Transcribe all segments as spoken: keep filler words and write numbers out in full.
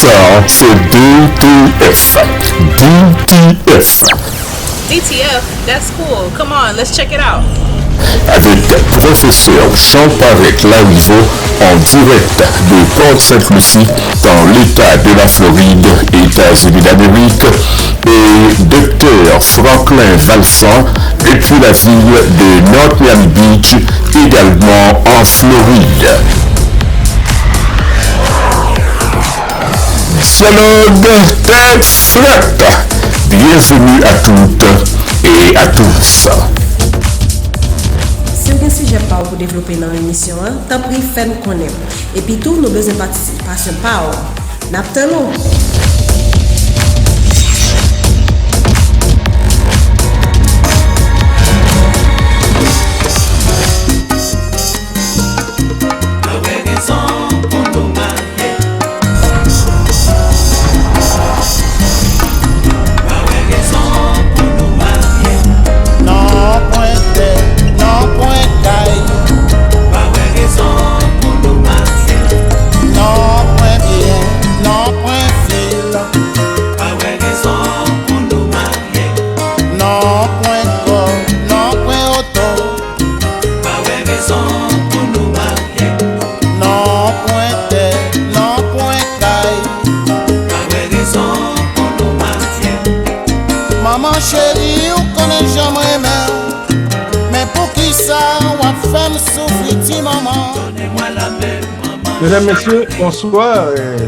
Sa se D T F. D T F. D T F, that's cool. Come on, let's check it out. Avec professeur Jean Parec Larivot en direct de Port Sainte Lucie dans l'État de la Floride, États-Unis d'Amérique, et docteur Franklin Valcent depuis la ville de North Miami Beach, également en Floride. Dyalòg Tèt Frèt. Bienvenue à toutes et à tous. Si w gen sijè pa w pou devlope nan emisyon an, tanpri fè n konnen. Epitou, nou bezwen patisipasyon pa w. N ap tann ou! Non, pwen tè, non, pwen kay. Non, pwen byen, non, pwen vil. Non, pwen kò, non, pwen oto. Non, pwen tè, non, pwen kay. Manman cheri, ou konnen jan m renmen w. Men poukisa w ap fè m soufri, ti manman? Medam, mesye, bonswa. Eh,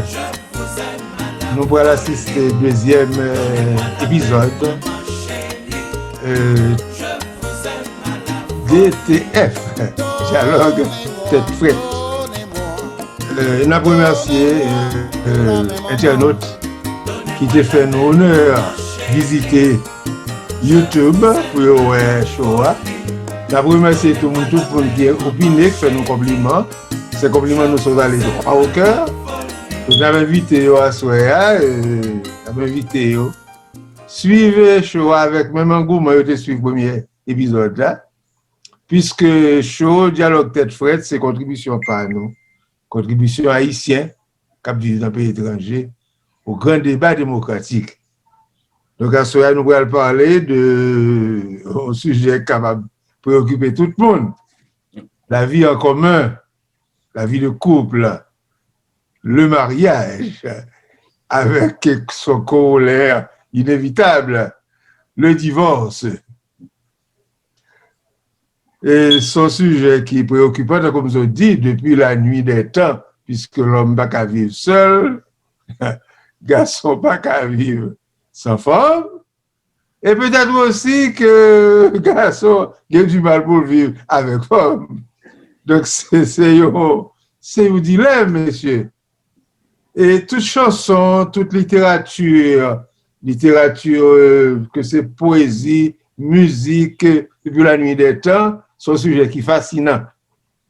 nou pral asiste dezyèm eh, epizòd eh, D T F, Dyalòg Tèt Frèt. Eh, n ap remèsye eh, entènot ki te fè nou onè vizite YouTube pou yo wè show a. N ap remèsye tou moun, tout moun ki opine, ki fè nou konpliman. Se konpliman nou sot ale dwa o kè. Donk, n ap envite yo aswè a, eh, n ap envite yo swiv show a avèk menm angouman yo te swiv premye epizòd la. Piske show Dyalòg Tèt Frèt se kontribisyon pa nou, kontribisyon ayisyen k ap viv nan peyi etranje, au grand débat démocratique. Donk, aswè a, nou pral pale de yon sijè k kapab preokipe tout moun, la vie en commun, la vie de couple, le mariage, avec son corollaire inévitable, le divorce. E se yon sijè ki preokipan, tankou m sot di, depi la nuit des temps, puisque l'homme pa ka viv sèl, gason pa ka viv san fanm, e petèt osi ke gason gen di mal pou l viv avèk fanm. Donk, se se yon, se yon dilèm, mesye. E tout chanson, tout literati, literati, euh, ke se pwezi, mizik, euh, depi la nuit des temps, se yon sijè ki fasinan.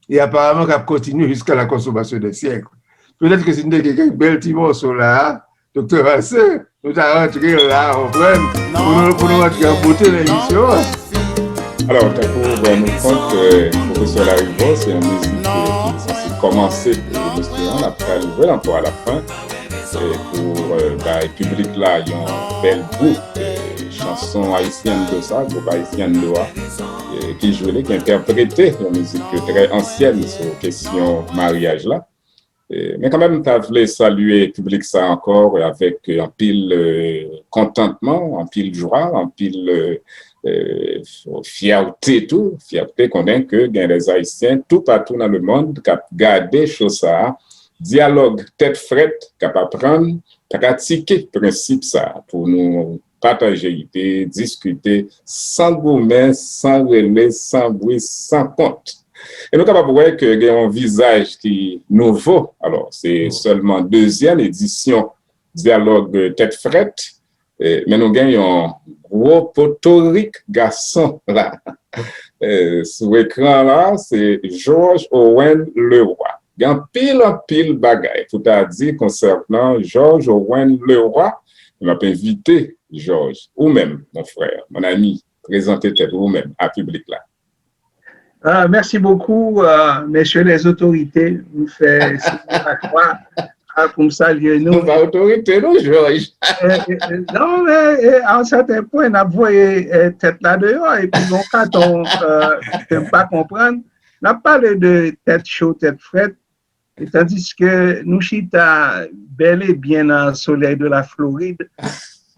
E aparaman k ap kontinye jusqu'à la consommation des siècles. Petèt ke si n te gen kèk bèl ti mòso la a, Doktè Valcent, nou ta rantre la, w konprann, pou nou, pou nou rantre an bote nan emisyon an. Alò, tankou w rann nou kont, pwofesè Larivot, se yon mizik ki sanse kòmanse emisyon an, n ap pral jwe l ankò alafen, pou bay piblik la yon bèl bout chanson Haitian Do sa, gwoup Haitian Do a, ki jwe li, ki entèprete yon mizik trè ansyèn sou kesyon maryaj la. Men kanmenm, m ta vle salye piblik sa ankò avèk anpil kontantman, anpil jwa, anpil fyète tou. Fyète konnen ke gen dè Ayisyen toupatou nan lemonn k ap gade cho sa a, Dyalòg Tèt Frèt, k ap aprann pratike prensip sa a pou nou pataje ide, diskite, san goumen, san rele, san bri, san kont. E nou kapab wè ke gen yon vizaj ki nouvo. Alò, se sèlman dezyèm edisyon Dyalòg Tèt Frèt, men nou gen yon gwo potorik gason la. Sou ekran la, se Georges Owen Leroy. Gen anpil, anpil bagay pou ta di konsènan Georges Owen Leroy. M ap envite Georges, ou menm, mon frère, mon ami, prezante tèt ou menm a piblik la. Ah, merci beaucoup, euh, messieurs les autorités. M fè siy lakwa. a pou m salye nou. Nou pa otorite, nou, Jòj. Eh, eh, eh, non, men eh, a yon sèten pwen, n ap voye eh, tèt la deyò, epi yon katon eh, ke m pa konprann. N ap pale de tèt cho, tèt frèt, e tandiske nou chita bèl e byen nan solèy de la Florid.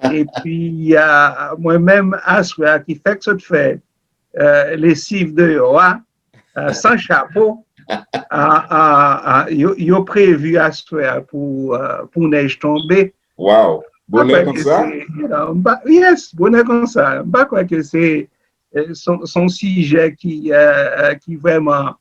Epi a, mwen menm, aswè a ki fèk sot fè eh, lesiv deyò a, eh, san chapo, a, a, a, yo, yo previ aswè a pou, eh, pou nèj tonbe. Wow! Bonè konsa? Yes, bonè konsa. M pa kwè ke se eh, se yon- se yon sijè ki, eh, eh, ki vrèman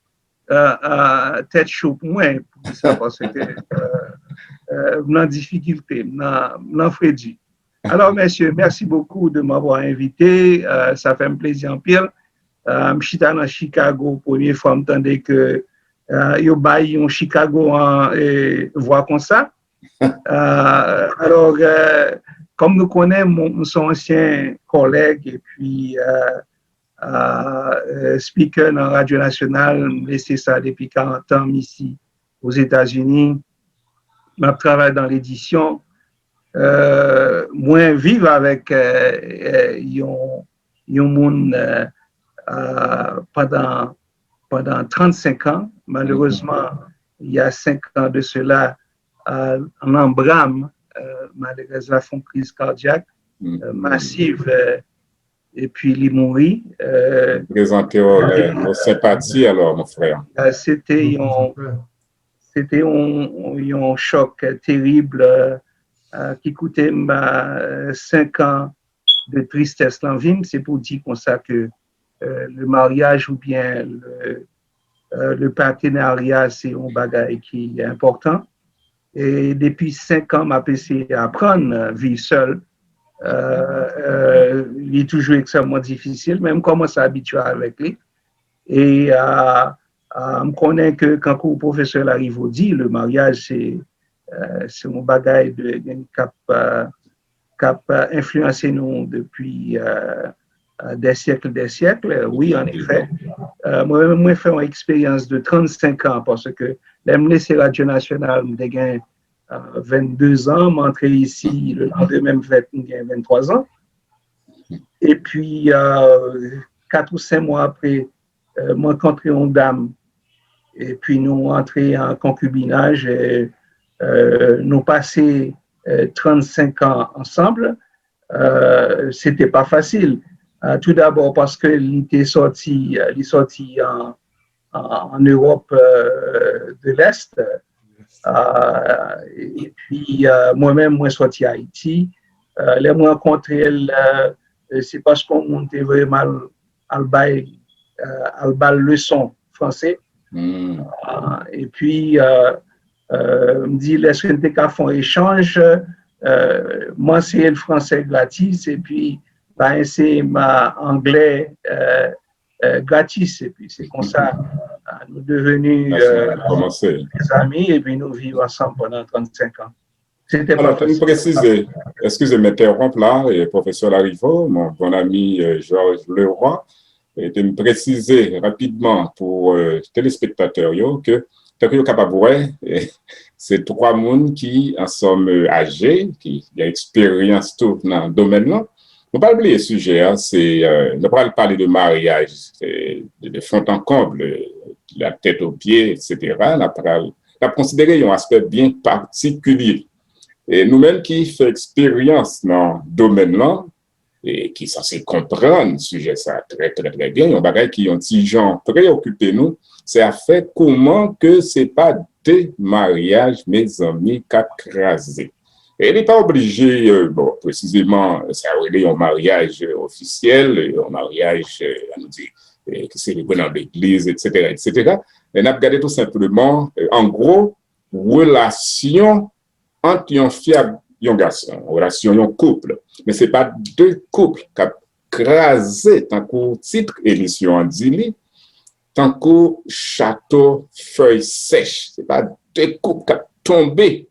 eh, eh, tèt cho pou mwen. Poukisa? Paske eh, eh, m nan difikilte, m nan- m nan fredi. Alò, mesye, merci beaucoup de m'avoir invité. Euh, sa fè m plezi anpil. Euh, m chita nan Chicago, premye fwa m tande ke euh, yo bay yon Chicagoan eh, vwa konsa. Euh, alò, euh, kòm nou konnen, m m se yon ansyen kòlèg epi euh, euh, euh, speaker nan Radyo Nasyonal, m lese sa depi karant an, m isi Ozetazini. M ap travay dan ledisyon. Euh, mwen viv avèk euh, euh, yon, yon moun euh, euh, pandan, pandan trannsenk an. Malerezman, il y a cinq ans de cela, euh, an anbra m, euh, malerèz la fè yon kriz kadyak euh, masiv euh, epi li mouri. Euh, Prezante w euh, nos sympathies, alors, mon frère. euh, se te yon, se te yon, yon chòk terib euh, euh, ki koute m euh, senk an de tristès nan vi m. Se pou di konsa ke euh, le mariage oubyen le, euh, le partenarya se yon bagay ki enpòtan. E depi senk an, m ap eseye aprann euh, viv sèl. Euh, euh, li toujou ekstrèmman difisil, men m kòmanse abitye avèk li. E euh, euh, m konnen ke, kankou pwofesè Larivo di, le mariage se euh, se yon bagay de, de, k ap euh, k ap euh, enfliyanse nou depi euh, euh, des siècles, des siècles. Wi, an efè. Euh, mwen menm, mwen fè yon eksperyans de trannsenk an, paske lè m lese Radyo Nasyonal, m te gen euh, vennde zan, m antre isi, le landemen m fèt, m gen venntwa zan. Epi, euh, kat ou senk mwa apre, euh, m rankontre yon dam, epi nou antre an konkibinaj, euh, euh, nou pase euh, trannsenk an ansanm. Euh, se te pa fasil. Euh, tou dabò paske li te sòti, euh, li sòti an, an, an Ewòp euh, de l'Est. Euh, epi euh, mwen menm, mwen sòti Ayiti. Euh, lè mwen rankontre l, euh, se paske yon moun te voye m al, al bay, euh, al ba l leson franse. Euh, epi euh, euh, m di l èske n te ka fè yon echanj. Euh, m anseye l franse gratis, epi ba l anseye m euh, anglè euh, euh, gratis. Epi se konsa euh, nou deveni euh, Kòmanse. Zami, epi nou viv ansanm pandan trannsenk an. Se te pa Alors, pou m fasil. Presize, eskize m entèwonp la, eh, pwofesè Larivo, mon bon ami eh, Georges Leroy, eh, te m presize rapidman pou eh, telespektatè yo ke tankou yo kapab wè, eh, se twa moun ki ansanm eh, aje, ki gen eksperyans tou nan domèn lan. Nou pa bliye sijè a, se eh, nou pral pale de maryaj eh, de, de fond en comble, eh, la tête aux pieds, et cetera. N ap pral n ap konsidere yon aspè byen patikilye. E nou menm ki fè eksperyans nan domèn lan, e ki sanse konprann sijè sa trè, trè, trè byen, yon bagay ki yon ti jan preokipe nou, se afè kouman ke se pa de maryaj, mezanmi, k ap kraze. E li pa oblije, euh, bon, presizeman, sa yo rele yon maryaj euh, ofisyèl, yon maryaj, euh, ann di, euh, ki selebre nan legliz, et cetera, et cetera. Men n ap gade tou senpleman, euh, an gwo, relasyon ant yon fi ak yon gason, relasyon yon koup. Men se pa de koup k ap kraze, tankou tit emisyon an di li, tankou chato fèy sèch. Se pa de koup k ap tonbe.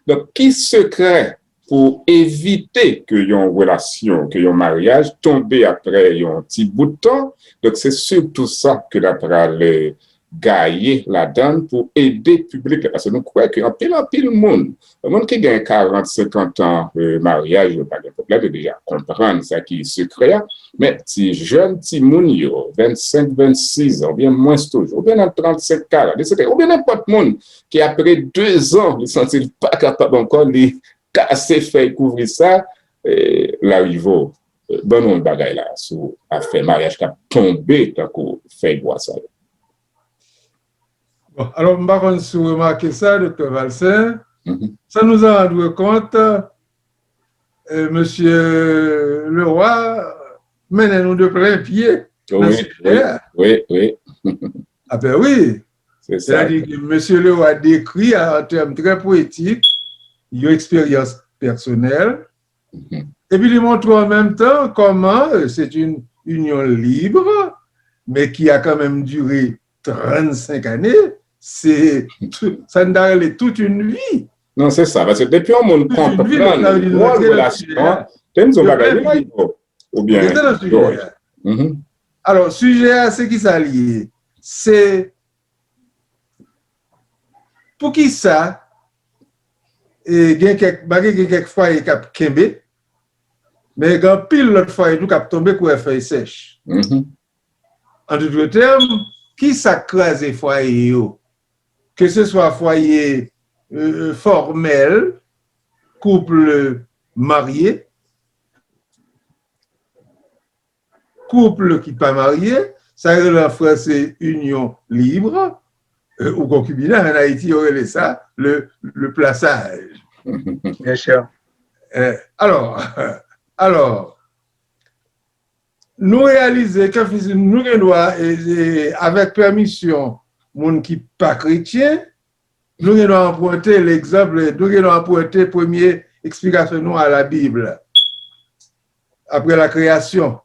Donk, ki sekrè pou evite ke yon relasyon, ke yon maryaj tonbe apre yon ti bout tan? Donk, se sitou sa ke n ap pral eh, gaye ladan l pou ede piblik la. Paske nou kwè ke anpil, anpil moun, moun ki gen karant, senkant an, e, maryaj, yo pa gen pwoblèm, yo deja konprann sa ki sekrè a. Men ti jèn timoun yo, vennsenk, vennsis an, oubyen mwens toujou, oubyen nan trannsenk, karant, etsetera, oubyen nenpòt moun ki apre de zan, li santi l pa kapab ankò, li kase fèy kouvri sa, e, Larivo, e, ban nou yon bagay la sou afè maryaj k ap tonbe tankou fèy bwa sa yo. Bon, alò, m pa konn si w remake sa, Doktè Valcin. Mhm. Sans nous en rendre compte, euh, Mesye Leroy mennen nou de plen pye nan sijè a. Wi, wi. Apen wi. Sètadi ke Mesye Leroy dekri an tèm trè poetik yon eksperyans pèsonèl, epi li montre an menm tan kòman, euh, c'est une union libre, mais qui a quand même duré trannsenk ane, se, sa n ta rele toute une vie. Non, se sa. Paske depi yon moun konprann wòl relasyon an, te m di yon bagay, li la, oubyen Georges. Alò, sijè a, se ki sa li ye? Se poukisa, e, gen kèk, malgre gen kèk fwaye k ap kenbe, men gen anpil lòt fwaye tou k ap tonbe kou fèy sèch. An d'autres termes, ki sa k kraze fwaye yo? Ke se swa fwaye, e, fòmèl, koup marye, koup ki pa marye, sa yo rele an franse union libre, e, ou konkibinaj, ann Ayiti, yo rele sa le, le plaçage. Byen si. E, alò, alò, nou reyalize ke nou gen dwa, e, e, avèk pèmisyon moun ki pa kretyen, nou gen dwa anprente legzanp, nou gen dwa anprente premye eksplikasyon nou a la Bible, après la création.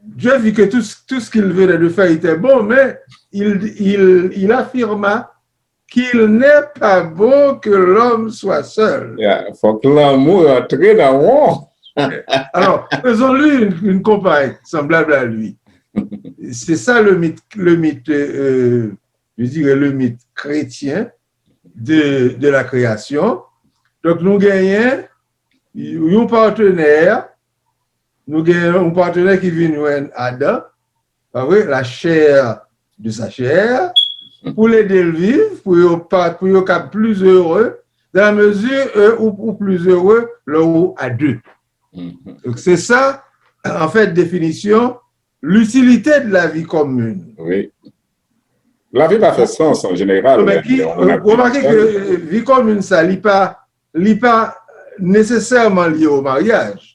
Dieu vit que tout, tout ce qu'il venait de faire était bon, mais il, il, il affirma qu'il n'est pas bon que l'homme soit seul. Yeah, fòk lanmou rantre nan won. Alors, faisons-lui une, une compagne semblable à lui. C'est ça le mythe, le mythe, euh, je dirais le mythe chrétien de, de la création. Donk, nou genyen yon patenè, nou genyen yon patenè ki vin jwenn Adan, pa vre, la chair de sa chair, pou l ede l viv, pou yo pa, pou yo kab pli ere, dans la mesure où ou pli ere lè ou a de. Donk, se sa, an fèt, definisyon l'utilité de la vie commune. Wi. Lavi pa fè sans an jeneral. Remake ke vi komin sa, li pa, li pa nesesèman lye o maryaj.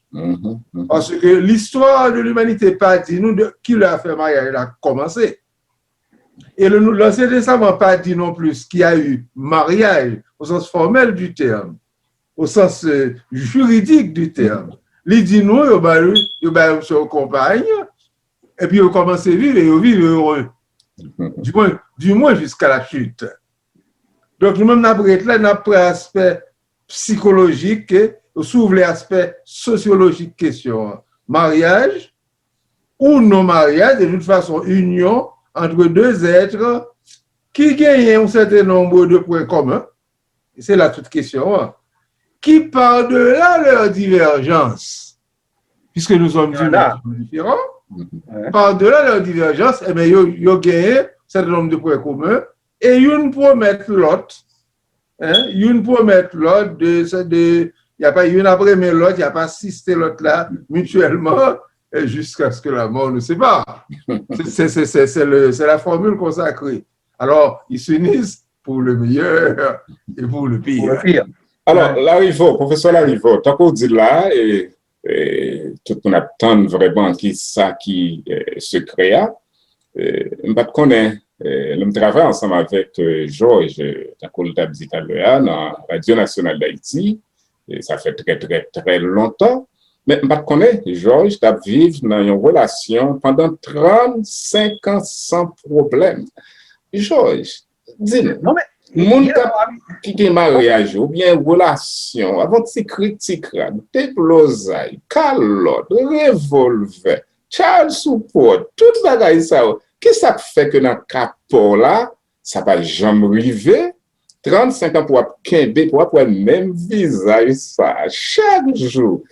Paske listwa de limanite pa di nou de ki lè afè maryaj la kòmanse. E le, Lansyen Testaman pa di non plis qu'il y a eu mariage au sens formel du terme, au sens, euh, juridique du terme. Li di nou, yo ba, yo ba yon sèl konpay, epi yo kòmanse viv, e yo viv ere. Du moins, du moins jusqu'à la chute. Donk, nou menm n ap ret la, n ap pran aspè psikolojik, e, si w vle, aspè sosyolojik kesyon an. Maryaj ou non maryaj, de toute façon, inyon entre deux êtres ki genyen yon sèten nonb de pwen komen, e se la tout kesyon an, qui par-delà leurs divergences, puisque nous sommes du monde différent, par-delà leurs divergences, e ben, yo, yo genyen sèten nonb de pwen komen, e youn pwomèt lòt, hein, youn pwomèt lòt de, de, y a pa, youn ap renmen lòt, y ap asiste lòt la mityèlman, et jusqu'à ce que la mort nous sépare. C'est, c'est, c'est, c'est, c'est le, c'est la formule consacrée. Alors, ils s'unissent pour le meilleur et pour le pire. Alò, Larivaux, pwofesè Larivaux, tankou w di l la, e, e, tout moun ap tann vrèman ki sa ki, e, sekrè a. E, m pa t konnen, e, lè m travay ansanm avèk, e, Georges, e, tankou l t ap di talè a, nan Radyo Nasyonal d Ayiti, e sa fè trè, trè, trè lontan. Men m pa t konnen Georges t ap viv nan yon relasyon pandan trannsenk an san pwoblèm. Georges, di nou, moun k ap, ki gen maryaj oubyen relasyon, avè ti krik ti krak, deblozay, kalòt, revòlvè, child support, tout bagay sa yo, Kisa k fè ke nan ka pa w la, sa pa janm rive? Trannsenk an pou w ap kenbe, pou w ap wè menm vizaj sa a chak jou.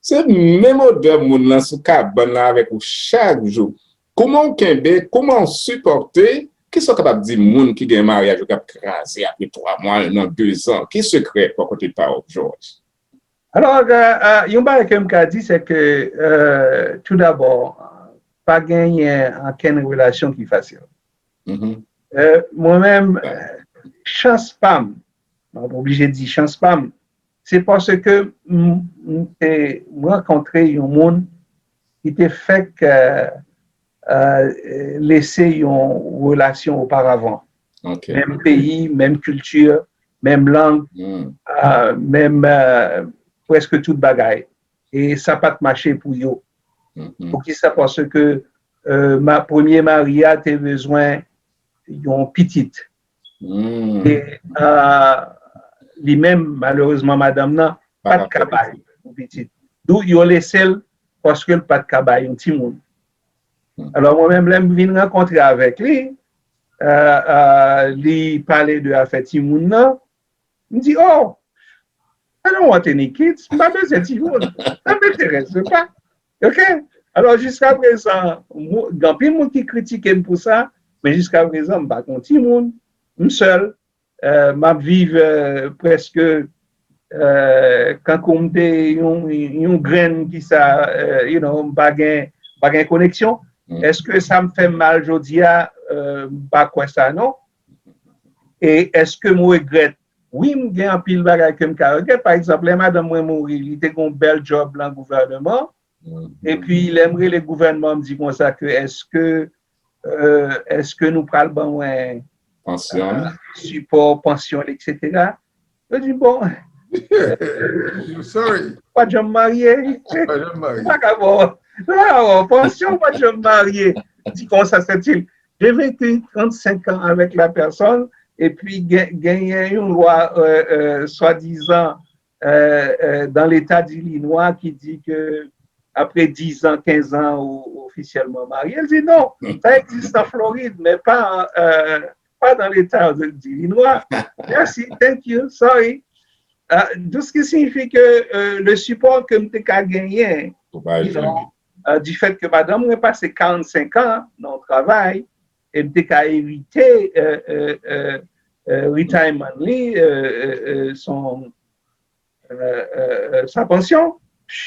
Se menm odè moun nan sou kabann nan avèk ou chak jou. Kouman w kenbe? Kouman w sipòte? Kisa w kapab di moun ki gen maryaj yo k ap kraze apre twa mwa, nan dezan? Ki sekrè bò kote pa w, Georges? Alò, euh, euh, yon bagay ke m ka di, se ke, euh, tou dabò, pa genyen ankenn relasyon ki fasil. Euh, mwen menm, euh, chans pa m, mwen oblije di chans pa m, se paske m, m, m te rankontre yon moun ki te fèk euh, euh, lese yon relasyon oparavan. Ok. Menm peyi, menm kilti, menm lang, Hmm. euh, menm euh, prèske tout bagay. E sa pa t mache pou yo. Mhm. Poukisa? Paske euh, ma, premye mari a te bezwen yon pitit. Hmm. E euh, li menm, malerezman, madanm nan pa t ka bay yon pitit. Donk, yo lese l paske l pa t ka bay yon timoun. Hmm. Alò, mwen menm, lè m vin rankontre avèk li, euh, euh, li pale de afè timoun nan, m di, oh, I don't want any kids, m pa bezwen timoun. Sa m enterese pa. Ok? Alò, jiska prezan, mou- gen anpil moun ki kritike m pou sa, men jiska prezan, m pa gen timoun, m sèl, euh, m ap viv euh, prèske euh, kankou m te yon, yon grenn ki sa, euh, you know, m pa gen, m pa gen koneksyon. Mm. Èske sa m fè m mal jodi a? Euh, m pa kwè sa, non. E èske m regrèt? Wi, m gen anpil bagay ke m ka regrèt. Pa egzanp, lè madanm mwen mouri, li te gen yon bèl djòb nan gouvènman. Mhm. Epi, lè m rele gouvènman, m di konsa ke èske euh, èske nou pral ban mwen Pansyon. sipò, pansyon, et cetera. Yo di, bon, Sorry. pa janm marye. Pa janm marye. Pa ka bon. Non, pansyon, pa janm marye. Di konsa, sètil, de veki trannsenk an avèk la pèsòn, epi gen- genyen yon lwa, euh, euh, swadizan, euh, euh, dans l'État d'Illinois ki di ke apre diz an, kenz an, ou ofisyèlman marye. L di non, sa egziste an Florid, men pa, euh, pa dans l'État d'Illinois. Merci, thank you, sorry. Euh, donc, ce qui signifie que euh, le support ke m te ka genyen, Ou pa you jwenn. know, euh, du fait que madanm mwen pase karannsenk an nan yon travay, e m te ka erite euh, euh, euh, euh, retirement li, euh, euh, euh, son, euh, euh, euh, sa pansyon.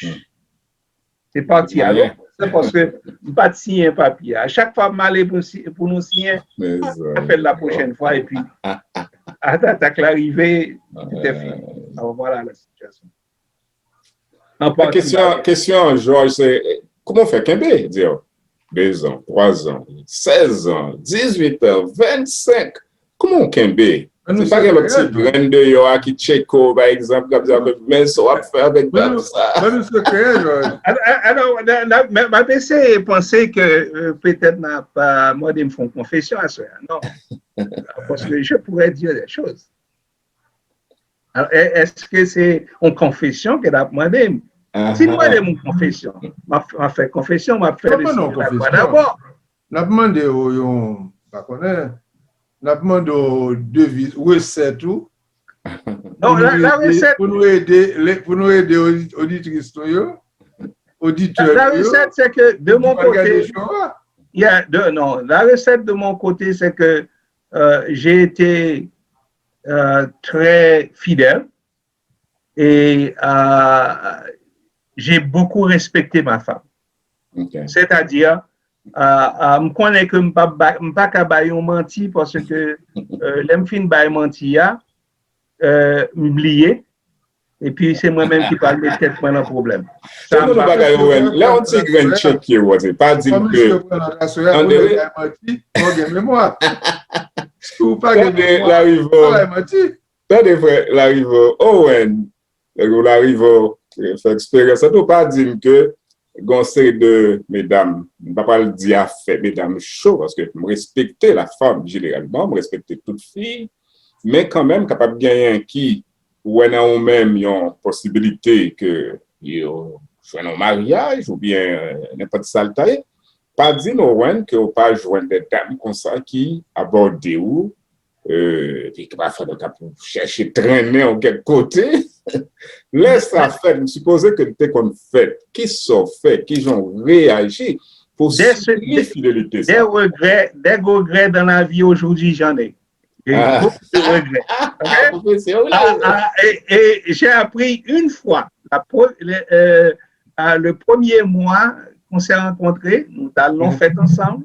Hmm. Se pati a Anyen. Se paske m pa t siyen papye a. Chak fwa m ale pou, si- pou nou siyen, Mezanmi. Apèl la pwochèn fwa, epi atak la rive, tout est fini. Alors, voilà la situation. En Men kesyon, particulier, kesyon an, Georges, se kouman w fè kenbe? Di w, dezan, twazan, sèzan, dizuit an, vennsenk. Kouman w kenbe? Men nou Se pa gen lòt ti sekrè, grenn deyò a ki tcheke w, pa egzanp, k ap di, men sa w ap fè avèk men dam nou, sa. Men nou sekrè, Georges. Alors, alors, la- la- mais ma P C pensait que euh, peut-être n'a pas demandé une confession à ce non. Parce que je pourrais dire des choses. Alors, e- est-ce que c'est une confession que la demandé? Si nous Ahan. demandons une confession, ma, ma fait confession, ma fait Non, le mais non, signe de la croix confession. D'abord. N ap mande w yon, pa konnen, n ap mande w deviz, resèt ou. Non, la, la recette, Pou nou ede, le- pou nou ede odi- oditris nou yo, oditè La nou yo. recette, c'est que de mon Pou yo gade côté, show a. yeah, de, non, la recette de mon côté, c'est que euh, j'ai été euh, très fidèle et euh, j'ai beaucoup respecté ma femme. Ok. C'est-à-dire, euh, euh, m konnen ke m pa ba- m pa ka bay yon manti paske euh, lè m fin bay manti a, euh, m bliye. Epi se mwen menm ki pral met tèt mwen nan pwoblèm. Se nou bagay yo wè. Lè yon ti grenn tcheke w, pa di m ke. Tande, wi. Manti, ou gen memwa. Si w pa gen Tande, memwa, Larivo. pa bay manti. Tande, frè Larivo. Owen, nèg ou Larivo, eh, fè eksperyans an tou, pa di m ke gon seri de medam, m pa pral di afè medam cho, paske m respekte la fanm jeneralman, m respekte tout fi, men kanmenm kapab genyen ki wè nan ou menm yon posibilite ke yo jwenn yon maryaj oubyen, eh, nenpòt sa l ta ye. Pa di nou, Wen, ke w pa jwenn de dam konsa ki abòde w, epi ke pafwa nou t ap chèche trennen w kèk kote. Lè sa fèt, m sipoze ke l te konn fèt. Kisa w fè? Kijan w reyaji pou sipli fidelite sa? Des regrets, des regrets dans la vie aujourd'hui, j'en ai. J'ai beaucoup de regrets. Ah, profesè, wi. Ah, ah, et, et j'ai appris une fois, la pre- le, euh, ah, le premier mois qu'on s'est rencontrés, nou t al nan fèt ansanm.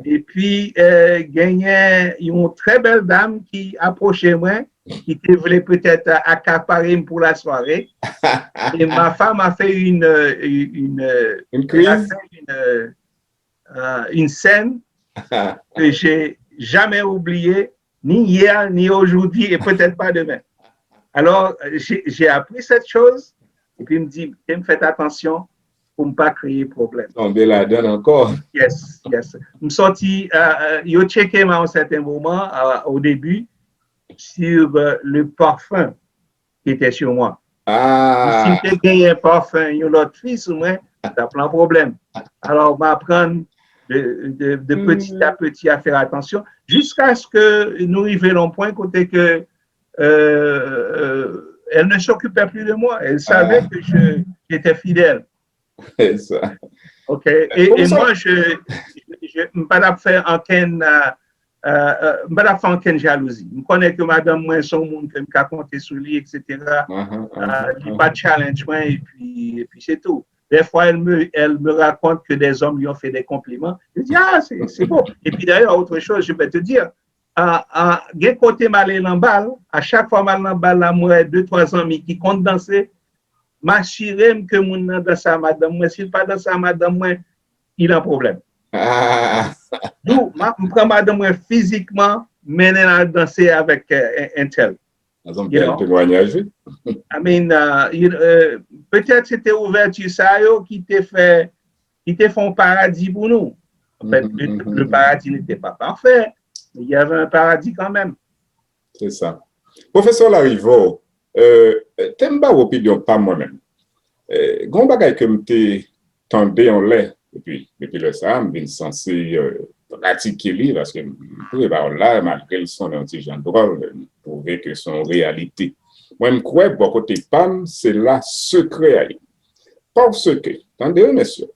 Epi, euh, genyen yon trè bèl dam ki apwoche mwen, ki te vle petèt akapare m pou lasware. Et ma femme a fait une, euh, une, euh, Une elle a crise. Fait une, euh, euh, une scène que j'ai jamais oubliée, ni hier, ni aujourd'hui, et peut-être pas demain. Alors, euh, j'ai j'ai appris cette chose, epi m di, m fè atansyon pou m pa kreye pwoblèm. Tonbe ladan ankò. Yes, yes. M sòti, euh, euh, yo tcheke m a yon sèten moman, euh, au début, sur euh, le parfum qui était sur moi. Si m Ah, te genyen parfum yon lòt fi sou mwen, m t ap pran pwoblèm. Alors, m aprann de, de, de petit à petit à faire attention, jusqu'à ce que nou rive nan pwen kote ke euh, euh, elle ne s'occupait plus de moi. Elle savait que je j'étais fidèle. C'est ça. OK. Et, et Professeur. Moi, je, je, je m pa t ap fè ankenn, euh, euh, euh, m pa t ap fè ankenn jalouzi. M konnen ke madanm mwen se yon moun ke m ka konte sou li, et cetera. Uh-huh, Euh, uh-huh, li pa challenge mwen, et puis, et puis c'est tout. Des fois, elle me, elle me raconte que des hommes lui ont fait des compliments. Je dis, ah, c'est c'est beau. Et puis d'ailleurs, autre chose, je vais te dire, ah, ah, gen kote m ale nan bal, a chak fwa m al nan bal la, m wè de twa zanmi ki konn danse, m asire m ke moun nan danse a madanm mwen. Si l pa danse a madanm mwen, il a pwoblèm. Ah, Nou, ma- m pran madanm mwen fizikman, mennen l al danse avèk euh, entèl. Sa se yon You bèl know? Temwanyaj, wi. I mean, uh, you, uh, peut-être c'était ouverture ça yo qui te fait qui te font paradis pour nous. En fait, Mhm, le, mhm, le mhm. Paradis n'était pas parfait, mais il y avait un paradis quand même. Se sa. Pwofesè Larivaux, euh, te m ba w opinyon pa m mwen menm. Euh, gen yon bagay ke m te tande yon lè, epi depi lè sa a, m vin sanse euh, pratike li, paske m twouve pawòl la, malgre l sonnen yon ti jan dwòl, m twouve ke se yon reyalite. Mwen, m kwè, bò kote pa m, se la sekrè a ye. Paske, tande wi, mesye,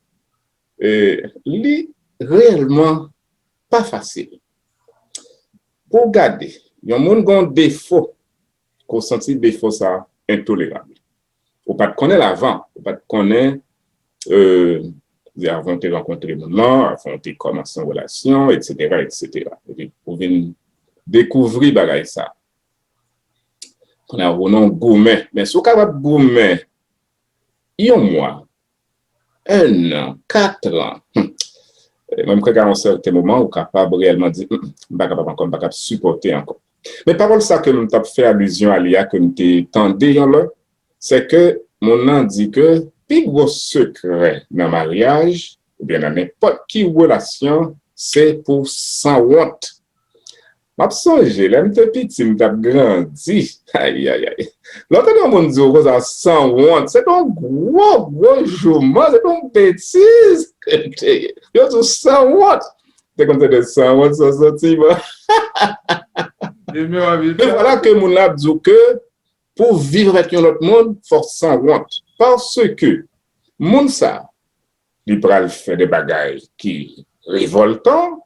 euh, li reyèlman pa fasil. Pou w gade, yon moun gen yon defo, ke w santi defo sa a entolerab. Ou pa t konnen l avan, ou pa t konnen, euh, avan w te rankontre moun nan, avan w te kòmanse yon relasyon, et cetera, et cetera. Epi, ou vin dekouvri bagay sa a. Kounye a, ou nan goumen. Men si w kapab goumen yon mwa, en an, kat an, hmm, mwen, m kwè ke a yon sèten moman, ou kapab reyèlman di, hmm, m pa kapab ankò, m pa kapab sipòte ankò. Men pawòl sa ke m t ap fè alizyon a li a, ke m te tande yon lè, se ke moun nan di ke pi gwo sekrè nan maryaj, oubyen nan nenpòt ki relasyon, se pou w sanwont. M ap sonje, lè m te piti, m t ap grandi. Ayayay. Lè w tande yon moun di w konsa, sanwont, se te yon gwo, gwo jouman, se te yon betiz ke m te ye. Yo di w sanwont. Te konn tande sanwont, sa santi bon. Men vwala ke moun la ap di w ke pou w viv avèk yon lòt moun, fò w sanwont. Paske moun sa, li pral fè de bagay ki revòltan,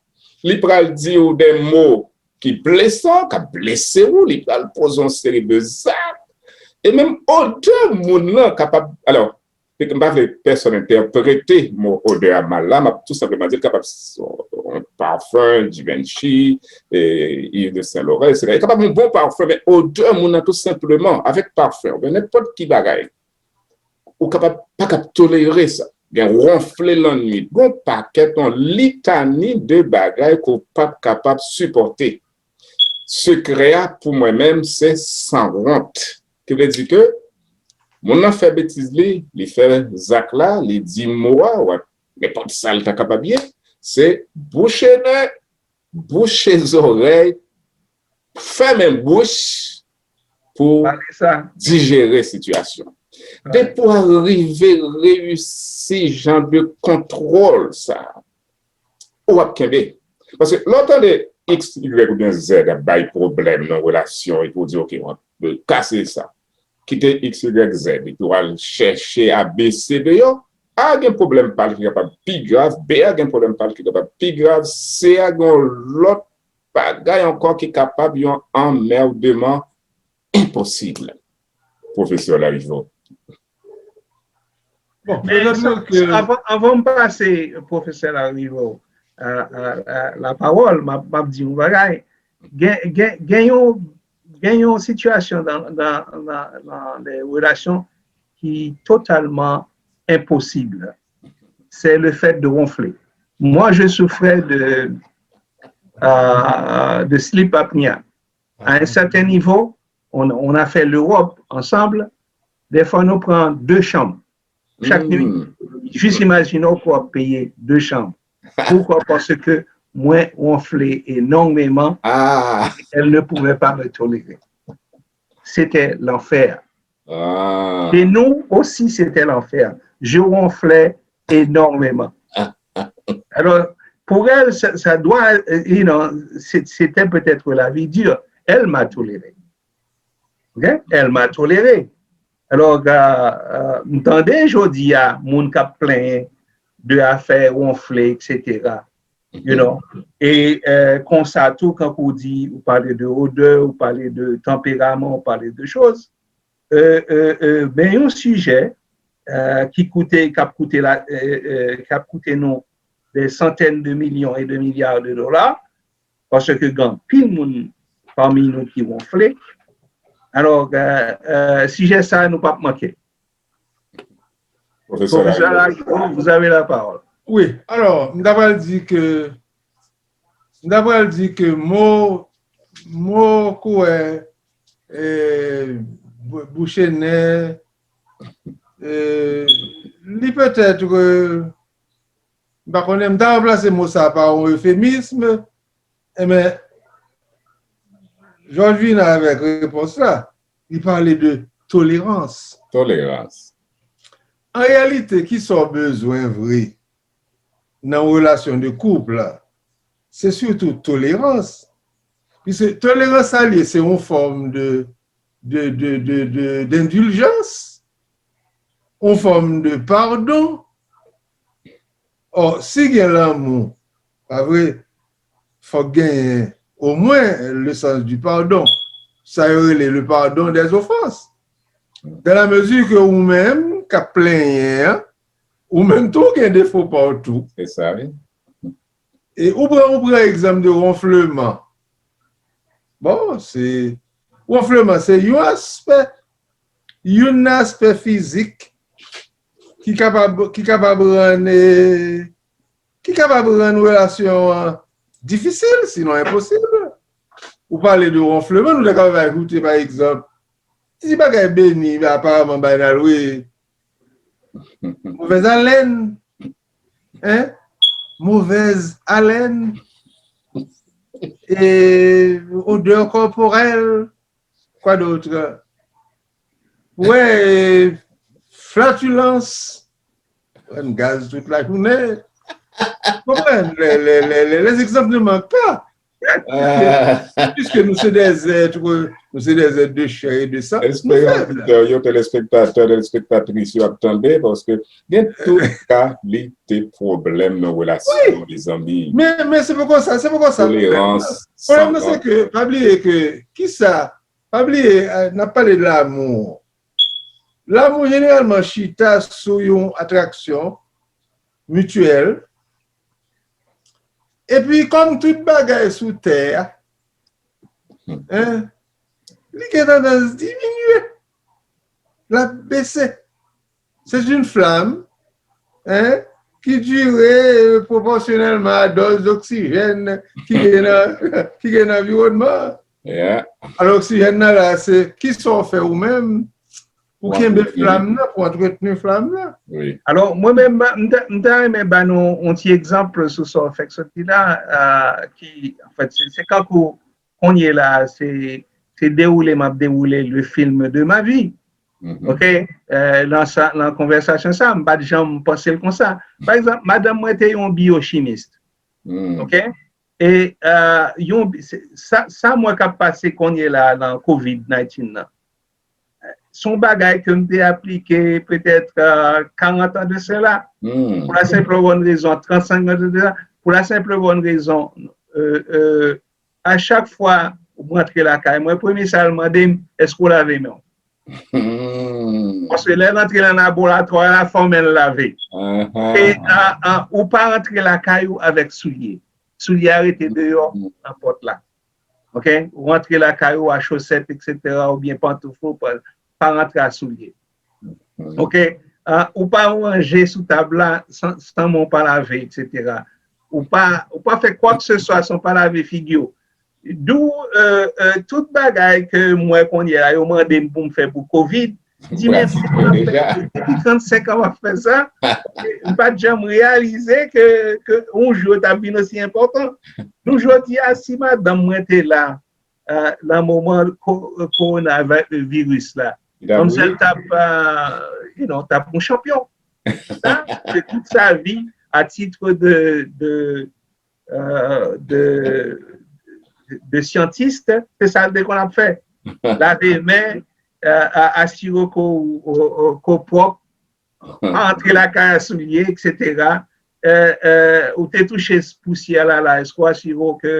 li pral di w de mo ki blesan, k ap blese w, li pral poze yon seri de zak. E menm odè moun nan kapab, alò, m pa vle pèsonn entèprete mo odè a mal la, m ap tou senpleman di l kapab s- yon pafen, Givenchy, e, Yves de Saint Laurent, et cetera. Li kapab yon bon pafen, men odè moun nan tou senpleman, avèk pafen, oubyen nenpòt ki bagay, ou kapab pa kab tolere sa. Gen wonfle lannwit, gen yon pakèt, yon litani de bagay ke w p ap kapab sipòte. Sekrè a, pou mwen menm, se sanwont. Ki vle di ke moun nan fè betiz li, li fè zak la, li di mo a, ou nenpòt sa l ta kapab ye, se bouche nen, bouche zòrèy, fèmen bouch pou Pale sa. Dijere sitiyasyon. Depi w rive reyisi jan de kontwòl sa, ou ap kenbe. Paske lè w tande X, Y oubyen Z ap bay pwoblèm nan relasyon, epi w di, "Ok, w ap kase sa." Kite X, Y, Z, epi w al chèche A B C deyò, A gen pwoblèm pa l ki kapab pi grav, B a gen pwoblèm pa l ki kapab pi grav, C a gen yon lòt bagay ankò ki kapab yon anmèdeman enposib. Pwofesè Lariveaux. Bon, men sa, avan, avan m pase pwofesè Lariveaux lapawòl, m ap di yon bagay. Gen, gen, gen yon, gen yon sitiyasyon nan, nan, nan, nan de relasyon ki totalman enposib. C'est le fait de ronfler. Moi, je souffrais de, euh, de sleep apnea. À un certain niveau, on, on a fait l'Europe ensemble. Des fois, nous prenons deux chambres. Chaque nuit, juste imagine qu'on peut payer deux chambres. Pourquoi? Parce que moi, ronflais énormément. Elle ne pouvait pas me tolérer. C'était l'enfer. Et nous aussi, c'était l'enfer. Je ronflais énormément. Alors, pour elle, ça, ça doit, you know, c'était peut-être la vie dure. Elle m'a toléré. Ok? Elle m'a toléré. Alors, euh, euh, m tande jodi a moun k ap plenyen de afè wonfle, et cetera. You know? E euh, konsa tou, kankou w di, ou pale de odè, ou pale de tanperaman, ou pale de choz. Euh, euh, euh, men yon sijè euh, ki koute, k ap koute, la, euh, euh, k ap koute nou des centaines de millions et de milliards de dollars, paske gen anpil moun pami nou ki wonfle. Alò, euh, euh, sijè sa a, nou p ap manke. Professeur Lariveaux, vous avez la parole. Wi, alò, m ta pral di ke m ta pral di ke mo mo kouwè eh, bouche nen eh, li petèt m pa konnen m ta ranplase mo sa pa yon eufemism. Enben, jan w vin avèk repons la, li pale de tolerans. Tolerans. An reyalite, kisa w bezwen vre nan relasyon de koup la? Se sitou tolerans. Piske tolerans sa l ye, se yon fòm de de de de de d'endiljans, yon fòm de padon. Ò, si gen lanmou, pa vre, fòk genyen omwen le sens du pardon. Sa yo rele le pardon des offenses. Dans la mesure que ou menm k ap plenyen an, ou menm tou gen defo pa w tou. Se sa, wi. E ou pran, ou pran egzanp de wonfleman. Bon, se wonfleman se yon aspè, yon aspè fizik ki kapab ki kapab rann ki kapab rann relasyon an difisil, sinon enposib. Ou pale de wonfleman, nou ta kapab koute pa egzanp ti bagay beni, men aparaman bay nan lwe. Movèz alèn. Hein? Mauvaise haleine. Et odeur corporelle. Quoi d'autre? Ouais, flatulence. Pran gaz tout la journée. Konprann? Les, les, les, les exemples ne manquent pas. Puisque nous sommes des êtres, nous sommes des êtres de chair et de sang. Telespèktatè yo, telespèktatè, telespèktatris yo ap tande, paske gen tout kalite pwoblèm nan relasyon, mezanmi. Men, men se poko sa, se poko sa. Tolerans. Pwoblèm nan se ke, pa bliye ke, kisa, pa bliye, n ap pale de lanmou. Lanmou jeneralman chita sou yon atraksyon mityèl. Epi, kòm tout bagay sou tè a, hein, li gen tandans diminye. L ap bese. C'est une flamme, hein, qui dure proportionnellement à dose d'oxygène qui est dans, qui est dans l'environnement. Yeah. Alors, oxygène là, c'est qui sont fait ou même pour kenbe flamme là, pour entretenir flamme là. Oui. Alors, moi-même, je renmen ba nou un petit exemple sur ça, fait que ça là, euh, qui, en fait, c'est quand vous on y est là, c'est c'est déroulé, m'a déroulé le film de ma vie. Mm -hmm. OK? Euh, dans, sa, dans la conversation, ça, je ne pas jamais pensé comme ça. Par exemple, madame, moi, était un biochimiste. Ok? E euh, yon, sa, sa mwen k ap pase kounye la nan Covid nineteen nan. Se yon bagay ke m te aplike petèt euh, karant an de sela. Pou la senp e bòn rezon, trannsenk an de sela. Pou la senp e bòn rezon, euh, euh, a chak fwa m rantre lakay mwen, premye sa l mande m, èske w lave men w? Paske lè l antre nan laboratwa la, fò men l lave. E a, a, ou pa antre lakay ou avèk soulye. Soulye a rete deyò nan pòt la. Ok? Ou antre lakay ou a chosèt, etsetera, oubyen pantouf ou, pa, pa rantre a soulye. Ok? A, ou pa ranje sou tab la san, san men w pa lave, etsetera. Ou pa, ou pa fè kwa ke se swa san w pa lave figi w. Dou euh, euh, tout bagay ke m wè kounye a yo mande m pou m fè pou Covid, di men depi trannsenk an m ap fè sa, m pa t janm reyalize ke, ke yon jou yo t ap vin osi enpòtan. Nou jodi a, si madanm mwen te la euh, nan moman ko- kowonaviris la, kòmsi l t ap, euh, you know, t ap yon chanpyon. Sa, se tout sa vi, a titre de, de, euh, de, de scientiste, se sa l te konn ap fè. Lave men, euh, a- asire ke w, w, w, ke w pwòp, pa antre lakay a soulye, etsetera. Euh, euh, ou te touche pousyè la, la, èske w asire w ke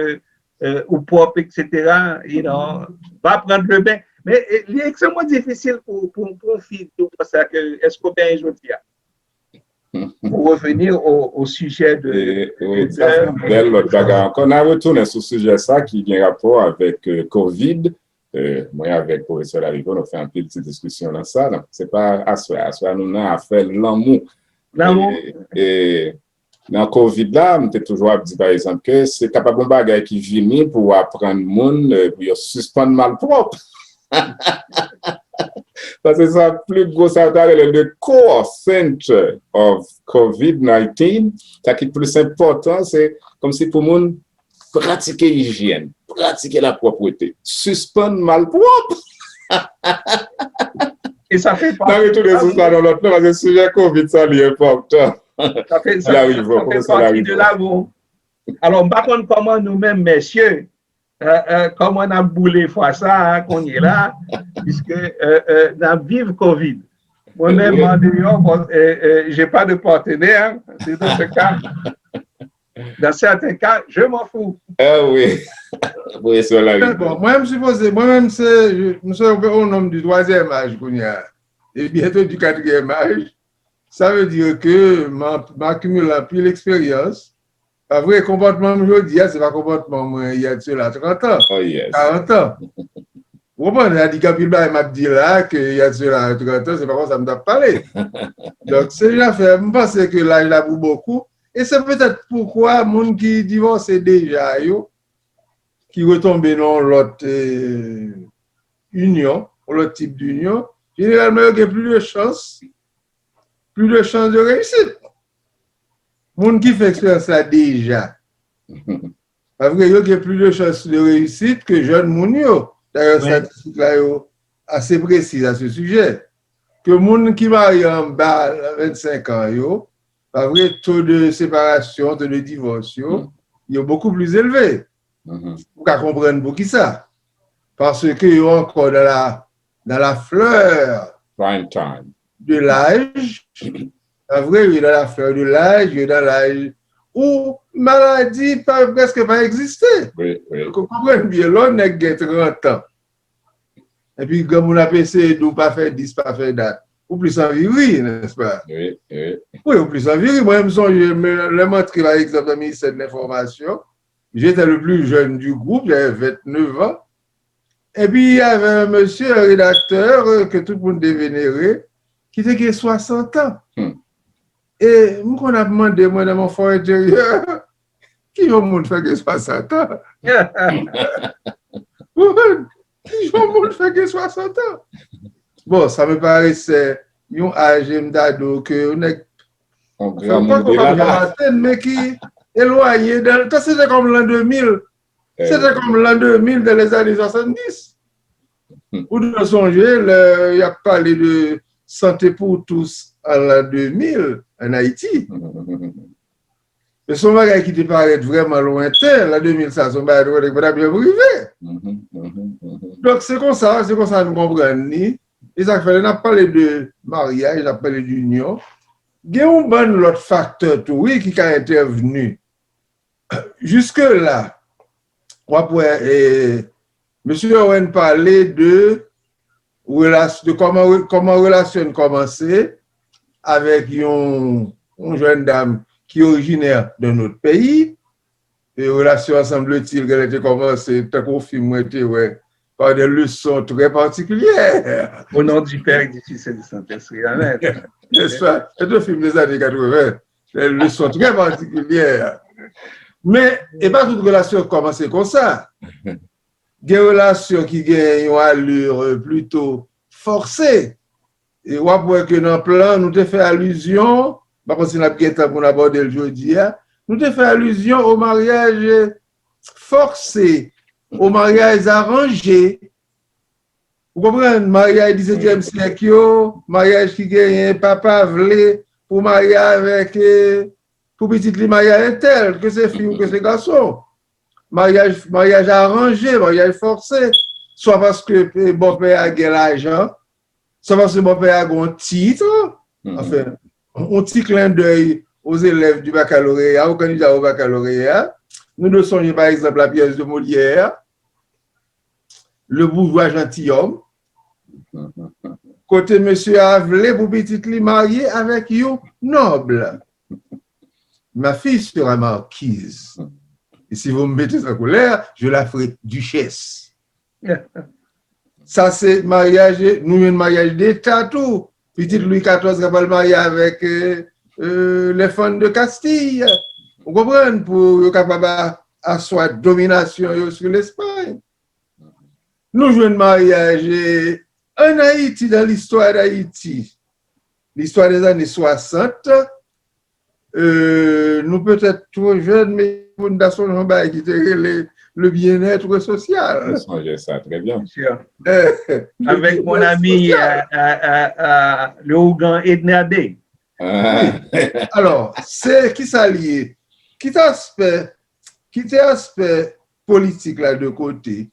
euh, ou pwòp, etsetera, you know, va prendre le bain. Men euh, li ekstrèmman difisil pou, pou, pou yon fi di w konsa ke èske w benyen jodi a. Pour revenir au, au sujet de, de, de, sa se yon bèl lòt bagay ankò. N a retounen sou sijè sa ki gen rapò avèk euh, Covid. Euh, mwen avèk pwofesè Larivo, nou fè anpil ti diskisyon nan sa. Donk, se pa aswè. Aswè, nou nan afè lanmou. Lanmou. E, e, nan Covid la, m te toujou ap di, pa egzanp, ke se kapab yon bagay ki vini pou aprann moun, euh, pou yo sispann malpwòp. Paske sa pli gwo, sa yo ta rele the core center of Covid nineteen, sa ki plis enpòtan, se kòmsi pou moun pratike ijyèn, pratike lapwòpte, sispann malpwòp. E sa fè pati de lanmou. N a retounen sou sa nan lòt non, paske sijè Covid sa li enpòtan. Sa fè, sa, sa fè pati de lanmou. Alò, m pa konn kòman nou menm, mesye, euh, euh, kòman n ap boule fwa sa a, kounye la, piske euh, euh, n ap viv Covid. Mwen menm, an deyò, bon, euh, euh, j'ai pas de partenaire, c'est dans ce cas. Dans certains cas, je m'en fous. Ah wi. Bon, mwen menm sipoze, mwen menm se, m se yon nonm di twazyèm aj kounye a. E byento di katriyèm aj. Sa vle di ke m, m akimile anpil eksperyans. Pa vre, konpòtman m jodi a, se pa konpòtman mwen il y a de cela trant an, karant an. Ou konprann? Sa di gen anpil bagay m ap di la, ke il y a de cela trant an, se pa konsa m t ap pale. Donk, se jan fè, m panse ke laj la pour beaucoup. E se petèt poukwa moun ki divòse deja yo, ki retonbe nan yon lòt euh, inyon, yon lòt tip d'inyon, jeneralman yo gen plis de chans, plis de chans de reyisit. Moun ki fè eksperyans la deja, pa vre, yo gen plis de chans de reyisit ke jèn moun yo. Dayè, statistik la yo ase presiz a se sijè. Ke moun ki marye anba vennsenk an yo, pa vre, taux de séparation, taux de divorce yo, yo beaucoup plus élevé. Ou ka konprann poukisa. Paske yo ankò dans la, dans la fleur de l'âge. Pa vre, yo dans la fleur de l'âge, yo dans l'âge où maladi pa, prèske pa egziste. Ou konprann byen, lè yon nèg gen trant an, epi granmoun ap eseye di w pa fè dis, pa fè dat, ou plis anvi ri, nèspa? Wi, ou plis anvi ri. Mwen, m sonje, lè m antre, pa egzanp, nan ministè de lenfòmasyon, j'étais le plus jeune du groupe, j'avais vingt-neuf ans. Epi, y avait un monsieur, un rédacteur, euh, ke tout moun te venere, ki te gen swasant an. E m konn ap mande mwen nan mon fò enteryè, ki jan moun fè gen swasant an? Ki jan moun fè gen swasant an? Bon, ça me paraissait yon aj, m ta di w ke yon nèg, yon granmoun de la, men ki elwanye, dans, se te kòm l'an deux mille. Se te kòm l'an deux mille dans les années soixante-dix. Ou dwe sonje, lè y ap pale de santé pour tous an l'an deux mille en Haïti. E se yon bagay ki te parèt vrèman lwenten, lan de mil sa, se yon bagay nou konnen ki pa t ap janm rive. Donk, se konsa, se konsa nou konprann li. E sa k fè, lè n ap pale de maryaj, n ap pale de inyon, gen yon bann lòt faktè tou, wi, ki ka entèvni. Jiske la, w ap wè, e, mesye Owen pale de relas-, de kòman, kòman relasyon kòmanse avèk yon, yon jèn dam ki orijinè de nòt peyi. E relasyon an, sanble-t-il, genlè te kòmanse, tankou yon fim mwen te wè, par des leçons très particulières. Au nom du Père, du Fils et du Saint-Esprit. Amen. N'est-ce pas? Se te yon fim des années quatre-vingts. Des leçons très particulières. Men, e pa tout relasyon kòmanse konsa. Gen relasyon ki gen yon allure plito fòse. E w ap wè ke nan plan, nou te fè alizyon, m pa konn si n ap gen tan pou n abòde l jodi a, nou te fè alizyon o maryaj fòse, o maryaj aranje. Ou konprann? Maryaj disetyèm syèk yo, maryaj ki genyen papa vle pou marye avèk, e, pou pitit li marye a entèl, ke se fi ou ke se gason. Maryaj, maryaj aranje, maryaj fòse, swa paske, e, bòpè a gen lajan, swa paske bòpè a gen yon tit, anfen, yon ti clin d'œil aux élèves du baccalauréat, aux candidats au baccalauréat. Nou dwe sonje, pa egzanp, la pyès de Molière, Le bourgeois gentilhomme, kote mesye a vle pou pitit li marye avèk yon nòb. Ma fille sera marquise. Et si vous me mettez en colère, je la ferai duchesse. Sa se maryaj, nou jwenn maryaj deta tou. Pitit Louis quatorze ka pral marye avèk, euh, euh, les Fann de Castille. Ou konprann? Pou yo kapab a-, aswa dominasyon yo sou Lespay. Nou jwenn maryaj, eh, ann Ayiti, dans l'histoire d'Haïti, l'histoire des années soixante, euh, nou petèt twò jèn, men pou n ta sonje yon bagay ki te rele le bien-être social. Je songe ça très bien. Bien sûr. Eh, le bien-être social. Avec mon ami, euh, euh, euh, euh, le ougan Edner Day. Ah. Wi. Alò, se kisa l ye? Kite aspè, kite aspè politik la de kote.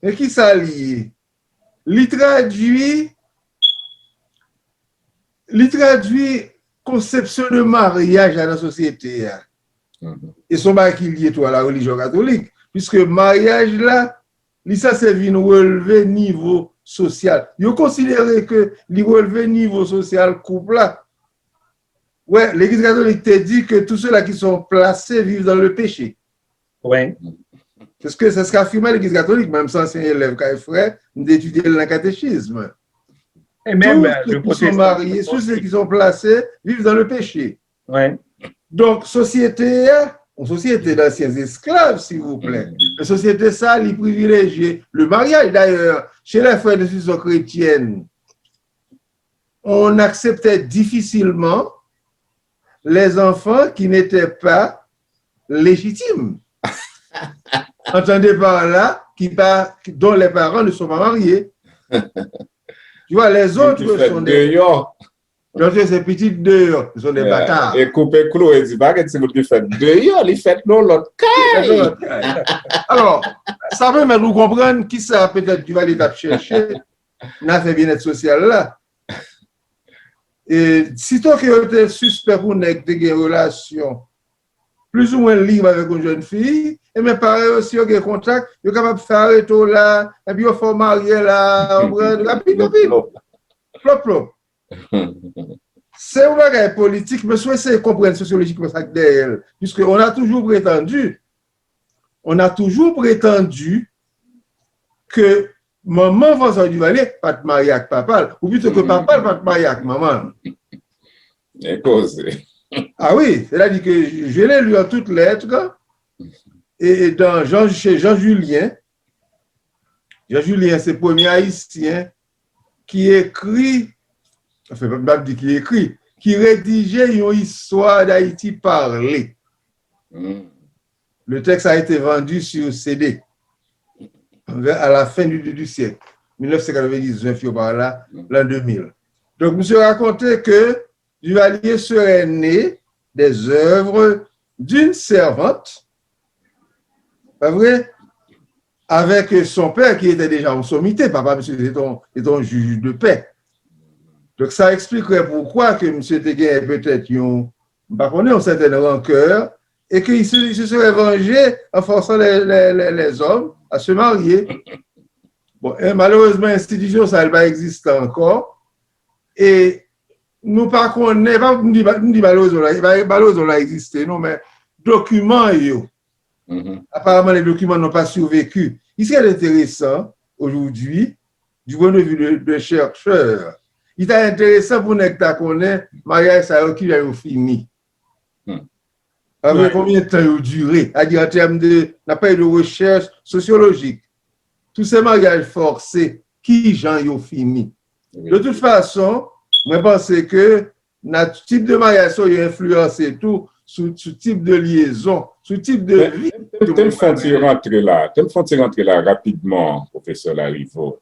Men kisa l ye? Li tradui, li tradui konsepsyon de maryaj la nan sosyete a. Mhm. E se yon bagay ki lye tou a la relijyon katolik, piske maryaj la, li sanse vin releve nivo sosyal. Yo konsidere ke li releve nivo sosyal koup la. Wè, Legliz katolik te di ke tous ceux-là qui sont placés vivent dans le péché. Wi. C'est ce que, c'est ce qu'affirmait l'Église catholique. Mwen, m se ansyen elèv kay frè, m te etidye l nan katechism. E menm, euh, le protestan. Tous ceux qui sont mariés, tous ceux qui sont placés vivent dans le péché. Wi. Donk, sosyete a, yon sosyete d'anciens esclaves, s'il vous plaît. Mhm. Men sosyete sa, li privilejye le mariage. D'ailleurs, chez les frères de Institution chrétienne, on acceptait difficilement les enfants qui n'étaient pas légitimes. Entendez par là, qui pas, dont les parents ne sont pas mariés. Tu vois, les autres sont des, dehors. Donk, se pitit deyò, se de batard. E koupe klou, e di, pa gen timoun ki fèt deyò, li fèt nan lòt kay. Li fèt nan lòt kay. Alò, sa pèmèt ou konprann kisa petèt Duvalier t ap chèche nan afè byennèt sosyal la. E sito ke yo te sispèk yon nèg te gen relasyon plizoumwen lib avèk yon jèn fi, ebyen, parèy osi, yo gen kontak, yo kapab fè arete w la, epi yo fè w marye la, w konprann, rapid, rapid. Plop, plop. Se yon bagay politik, men si w eseye konprann sosyolojikman sa k dèyè l, puisque on a toujours prétendu, on a toujours prétendu que manman François Duvalier pa t marye ak papa l, ou pito ke papa l pa t marye ak manman l. E koze. Ah oui, c'est-à-dire que je, je l'ai lu en toutes lettres, et, et dans Jean, chez Jean Julien, Jean Julien se premye Ayisyen ki ekri, anfen, m ap di ki ekri, ki redije yon istwa d'Haïti parlée. Hmm. Le texte a été vendu sur C D vers, à la fin du, du, du siècle, mil nèf san katrevendiznèf, yo pa la, lan de mil. Donk, misye rakonte ke Duvalier serait né des œuvres d'une servante, pa vre, avec son père qui était déjà en sommité. Papa misye se te yon, se te yon jij de pè. Donk, sa eksplikerait poukwa ke misye te gen petèt yon, m pa konnen, yon sètèn rankè, et qu'il se, il se serait vengé en forçant les, les, les, les hommes à se marier. Bon, e malerezman, enstitisyon sa, li pa egziste ankò. E nou pa konnen, pa, m di, m di malerezman, la, pa, malerezman, la egziste, non, men dokiman yo, Mhm. Apparemment, les documents n'ont pas survécu. Il serait intéressant aujourd'hui, du point de vue de, de chercheur, il serait intéressant pou nèg ta konnen maryaj sa yo ki jan yo fini. Hmm. Apre Ouais. konbyen tan yo dire? Adi an tèm de, n ap pale de rechèch sosyolojik. Tout se maryaj fòse, ki jan yo fini? Oui. De tout fason, mwen panse ke nat, tip de maryaj sa yo enfliyanse tou sou, sou tip de lyezon, sou tip de vi. Te m fè yon ti rantre la, te m fè yon ti rantre la rapidman, pwofesè Larivaux.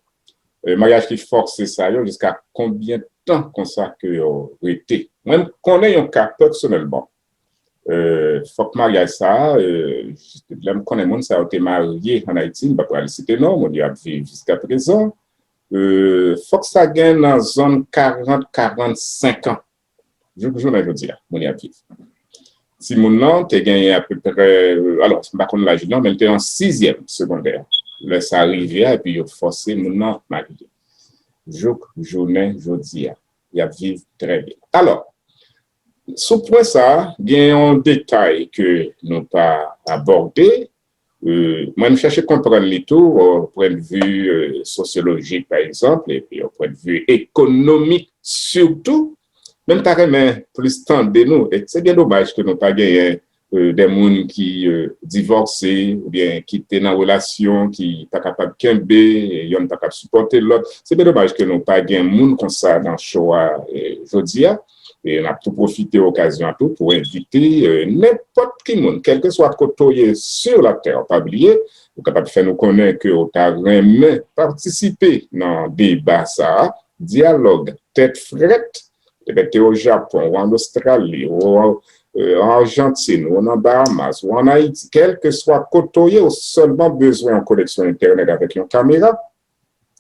E, maryaj ki fòse sa yo, jiska konbyen tan konsa ke yo rete? Mwen, m konnen yon ka pèsonèlman. E, fòk maryaj sa, e, lè m konnen moun sa yo te marye an Ayiti, m pa pral site non, moun yo ap viv jiska prezan. E, fòk sa gen nan zòn karant, karannsenk an. Jouk jounen jodi a, moun y ap viv. Timoun nan te genyen apeprè, alò, m pa konn laj li non, men l te an sizyèm segondè. Lè sa rive a, epi yo fòse moun nan marye. Jouk jounen jodi a, y ap viv trè byen. Alò, sou pwen sa, gen yon detay ke nou pa abòde, E, mwen, m chèche konprann li tou, o pwennvi, e, sosyolojik, pa egzanp, epi o pwennvi ekonomik, sitou. Men m ta renmen plis tande nou. E se byen domaj ke nou pa genyen, e, de moun ki, e, divòse oubyen ki te nan relasyon, ki pa kapab kenbe, e yonn pa kab sipòte lòt. Se byen domaj ke nou pa gen moun konsa nan show a, e, jodi a. E n ap tou pwofite okazyon an tou pou envite, e, nenpòt ki moun, kèlkeswa kote w ye sur la terre, pa bliye, ou kapab fè nou konnen ke w ta renmen patisipe nan deba sa a, dyalòg tèt frèt, ebyen, te o Japon, ou an Ostrali, ou, e, an Ajantin, ou nan Bahamas, ou an Ayiti, kèlkeswa kote w ye, ou sèlman bezwen yon koneksyon entènèt avèk yon kamera,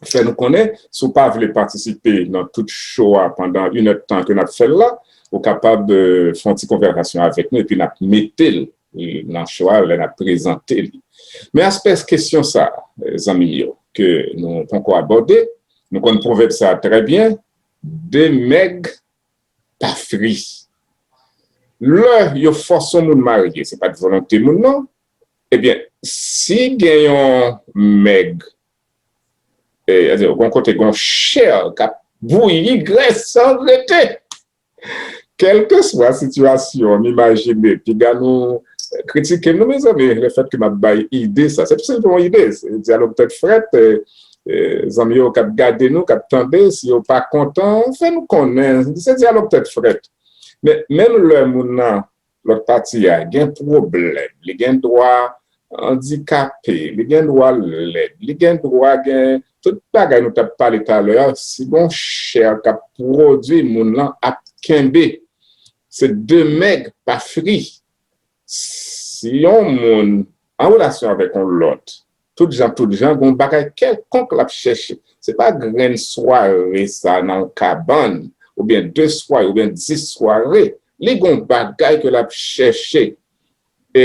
fè nou konnen, si w pa vle patisipe nan tout show a pandan inèdtan ke n ap fè l la, ou kapab, e, fè yon ti konvèsasyon avèk nou, epi n ap mete l, e, nan show a lè n ap prezante li. Men aspè kesyon sa, e, zanmi m yo, ke nou poko abòde, nou konn pwovèb sa trè byen, de mèg pa fri. Lè yo fòse yon moun marye, se pa t volonte moun non. Ebyen, si gen yon mèg, e, gon kote gon chè k ap bouyi grès san rete. Kèlkeswa sitiyasyon, m imajine, piga nou kritike m, non, mezanmi, lefètke m ap bay ide sa. Se tou senpleman yon ide, se dyalòg tèt frèt, e, e, zanmi yo k ap gade nou, k ap tande, si yo pa kontan, fè nou konnen, se dyalòg tèt frèt. Men, menm lè moun nan, lòt pati a, gen pwoblèm, li gen dwa andikape, li gen dwa lèd, li gen dwa gen tout bagay nou t ap pale talè a, si gon chè k ap pwodui, moun nan ap kenbe. Se de mèg pa fri. Si yon moun an relasyon avèk yon lòt, tout jan, tout jan, gon bagay kèlkonk l ap chèche. Se pa grenn sware sa nan yon kabann, oubyen de sware, oubyen dis sware. Li gon bagay ke l ap chèche. E,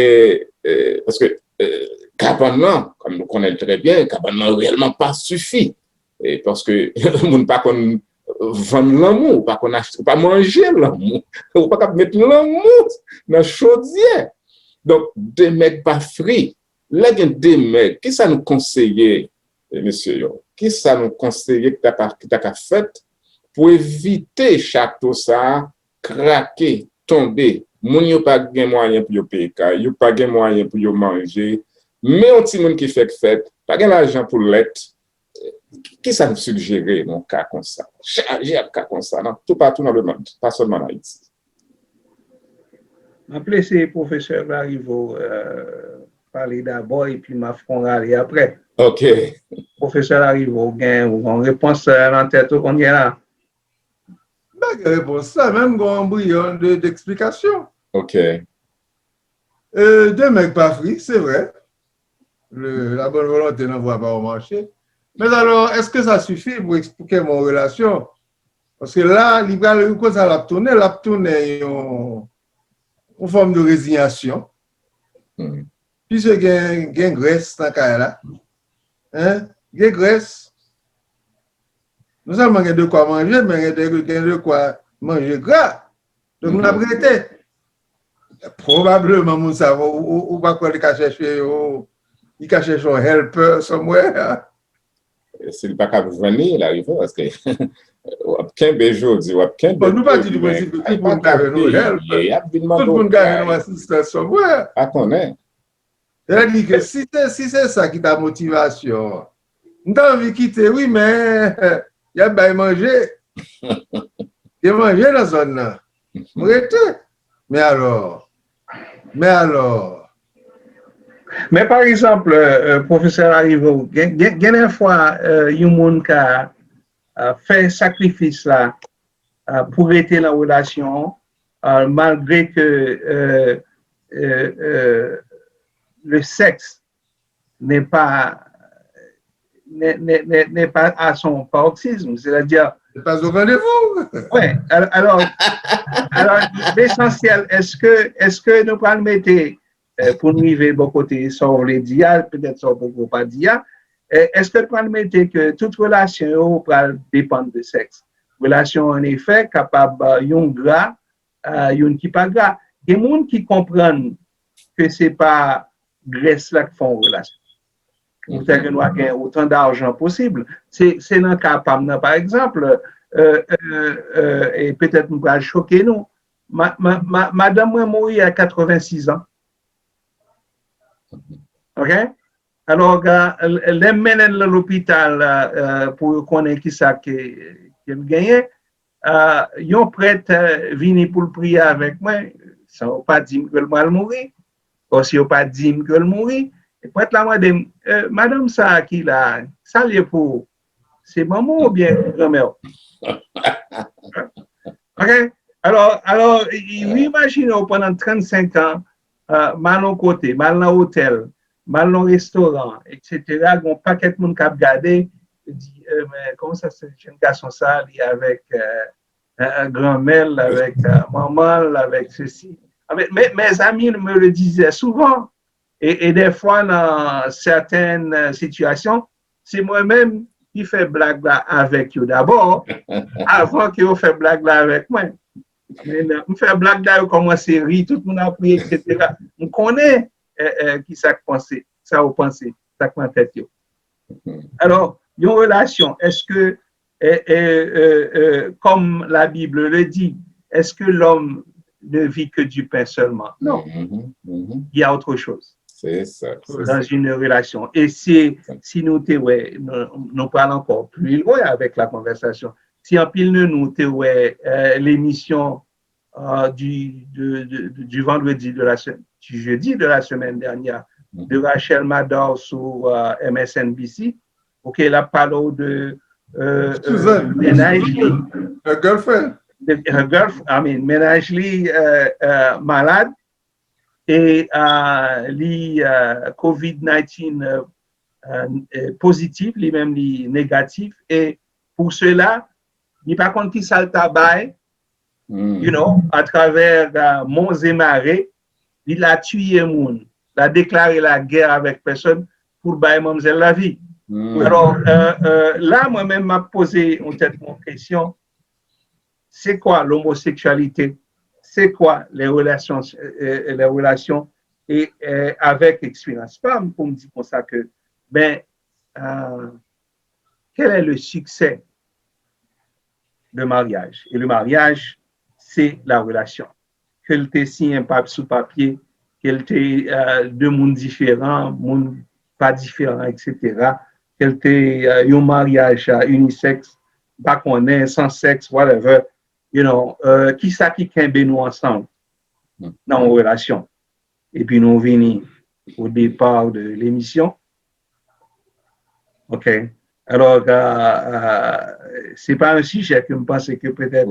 e, paske, e, kabann nan, kòm nou konnen l trè byen, kabann nan reyèlman pa sifi. E, paske moun pa konn vann lanmou, ou pa konn achte, ou pa manje lanmou, ou pa kab met lanmou nan chodyè. Donk, de mèg pa fri. Lè gen de mèg, kisa nou konseye, e, mesye yo? Kisa nou konseye ki ta ka, ki ta ka fèt pou evite chato sa a krake, tonbe? Moun yo pa gen mwayen pou yo peye kay, yo pa gen mwayen pou yo manje. Men yon timoun ki fèk fèt, pa gen lajan pou lèt. Kisa n sijere nan ka konsa? Chaje ak ka konsa nan toupatou nan lemonn, pa sèlman an Ayiti. M ap lese pwofesè Larivaux, euh, pale dabò, epi m ap fè yon rale apre. Ok. Pwofesè Larivaux, ou gen yon repons, euh, nan tèt ou kounye a? M pa gen repons sa, men m gen yon embriyon de, d'eksplikasyon. Ok. Euh, deux maigres pas frits, c'est vrai. Le, la bonne volonté n'envoie pas au marché. Mais alors, est-ce que ça suffit pour expliquer mon relation? Paske la, li pral, konsa l ap tounen, l ap tounen yon, yon fòm de rezinyasyon. Piske gen, gen grès nan kay la. Hein? Gen grès. Non sèlman gen de kwa manje, men gen de, gen de kwa manje gra. Donk, n ap rete. Pwobableman, moun sa, ou, ou, ou pa kwè li ka chèche, ou, li ka chèche yon helper somewhere. Si li pa ka jwenn li, l a rive, paske w ap kenbe jodi, w ap kenbe. Bon, nou pa di nou prensip tout moun ka jwenn yon helper. Tout moun ka jwenn yon asistans somewhere. Pa konnen. Sètadi ke si se, si se sa ki ta motivasyon an, m ta anvi kite, wi, men y ap bay manje. Gen manje nan zòn nan. M rete. Men alò, men alò. Men pa egzanp, pwofesè Lariveaux, gen, gen, gen de fwa yon moun ka fè sakrifis la pou rete nan relasyon an, malgre ke le sexe n'est pas n'est pas à son paroxysme, c'est-à-dire n'est pas au rendez-vous. Oui, alors, alors l'essentiel, est-ce que, est-ce que nous pral mete pour nous arriver bon côté, ça on le dit, peut-être ça on peut pas dire, est-ce que nous pral mete que toute relation pral dépendre de sexe? Relasyon an efè kapab yon gra, youn ki pa gra. Gen moun ki konprann ke se pa grès la k fè yon relasyon. Poutèt ke nou a gen otan dajan posib. Se, se nan ka pa m nan, pa egzanp, e petèt m pral choke nou. Ma, ma, ma, madanm mwen mouri a katrevensis an. Ok? Alò, lè m mennen l nan lopital pou yo konnen kisa ke, ke l genyen, yon prèt vini pou l priye avèk mwen, san yo pa di m ke l pral mouri. Bon, si yo pa di m ke l mouri, prèt la mande m, madanm sa a ki la a, sa l ye pou ou? Se manman w oubyen granmè w? Ok? Alò, alò, imajine w pandan trannsenk an, m al yon kote, m al nan otèl, m al nan restoran, etsetera, gen yon pakèt moun k ap gade, yo di, men kòman sa se jenn gason sa, li avèk granmè l, avèk manman l, avèk sesi. Mes amis me le disaient souvent, e, e dèfwa nan sèten sitiyasyon, se mwen menm ki fè blag la avèk yo dabò, avan ke yo fè blag la avèk mwen. Men m fè blag la, yo kòmanse ri, tout moun ap ri, etsetera. M konnen kisa k panse, sa yo panse, sa k nan tèt yo. Alò, yon relasyon, èske, comme la Bible le dit, est-ce que l'homme ne vit que du pain seulement? Non. Il y a autre chose dans une relation. Et si, si nou te wè, nou, nou pral ankò pli lwen avèk la konvèsasyon. Si anpil nan nou te wè lemisyon du, de, de, du vendredi de la semaine, du jeudi de la semaine dernière, de Rachel Maddow sou MSNBC, ok, l ap pale w de mennaj li. Her girlfriend, I mean, mennaj li malad e li COVID nineteen pozitif, li menm li negatif, e pou sela, li pa konn ki sa l ta bay, you know, atravè monzemare, li la tiye moun, la deklare lagè avèk pèsòn pou l bay manmzèl lavi. Alò, la, mwen menm, m ap poze yon tèt mwen kesyon, c'est quoi l'homosexualité? C'est quoi les relations, les relations? E avèk eksperyans pa m, pou m di konsa ke, ben, quel est le succès de mariage? Et le mariage, c'est la relation. Ke l te siyen sou papye, ke l te de moun diferan, moun pa diferan, etsetera. Ke l te yon maryaj unisex, pa konnen, san sèks, whatever, you know, kisa ki kenbe nou ansanm nan yon relasyon? Epi nou vini au départ de l'émission. Ok. Alò, se pa yon sijè ke m panse ke petèt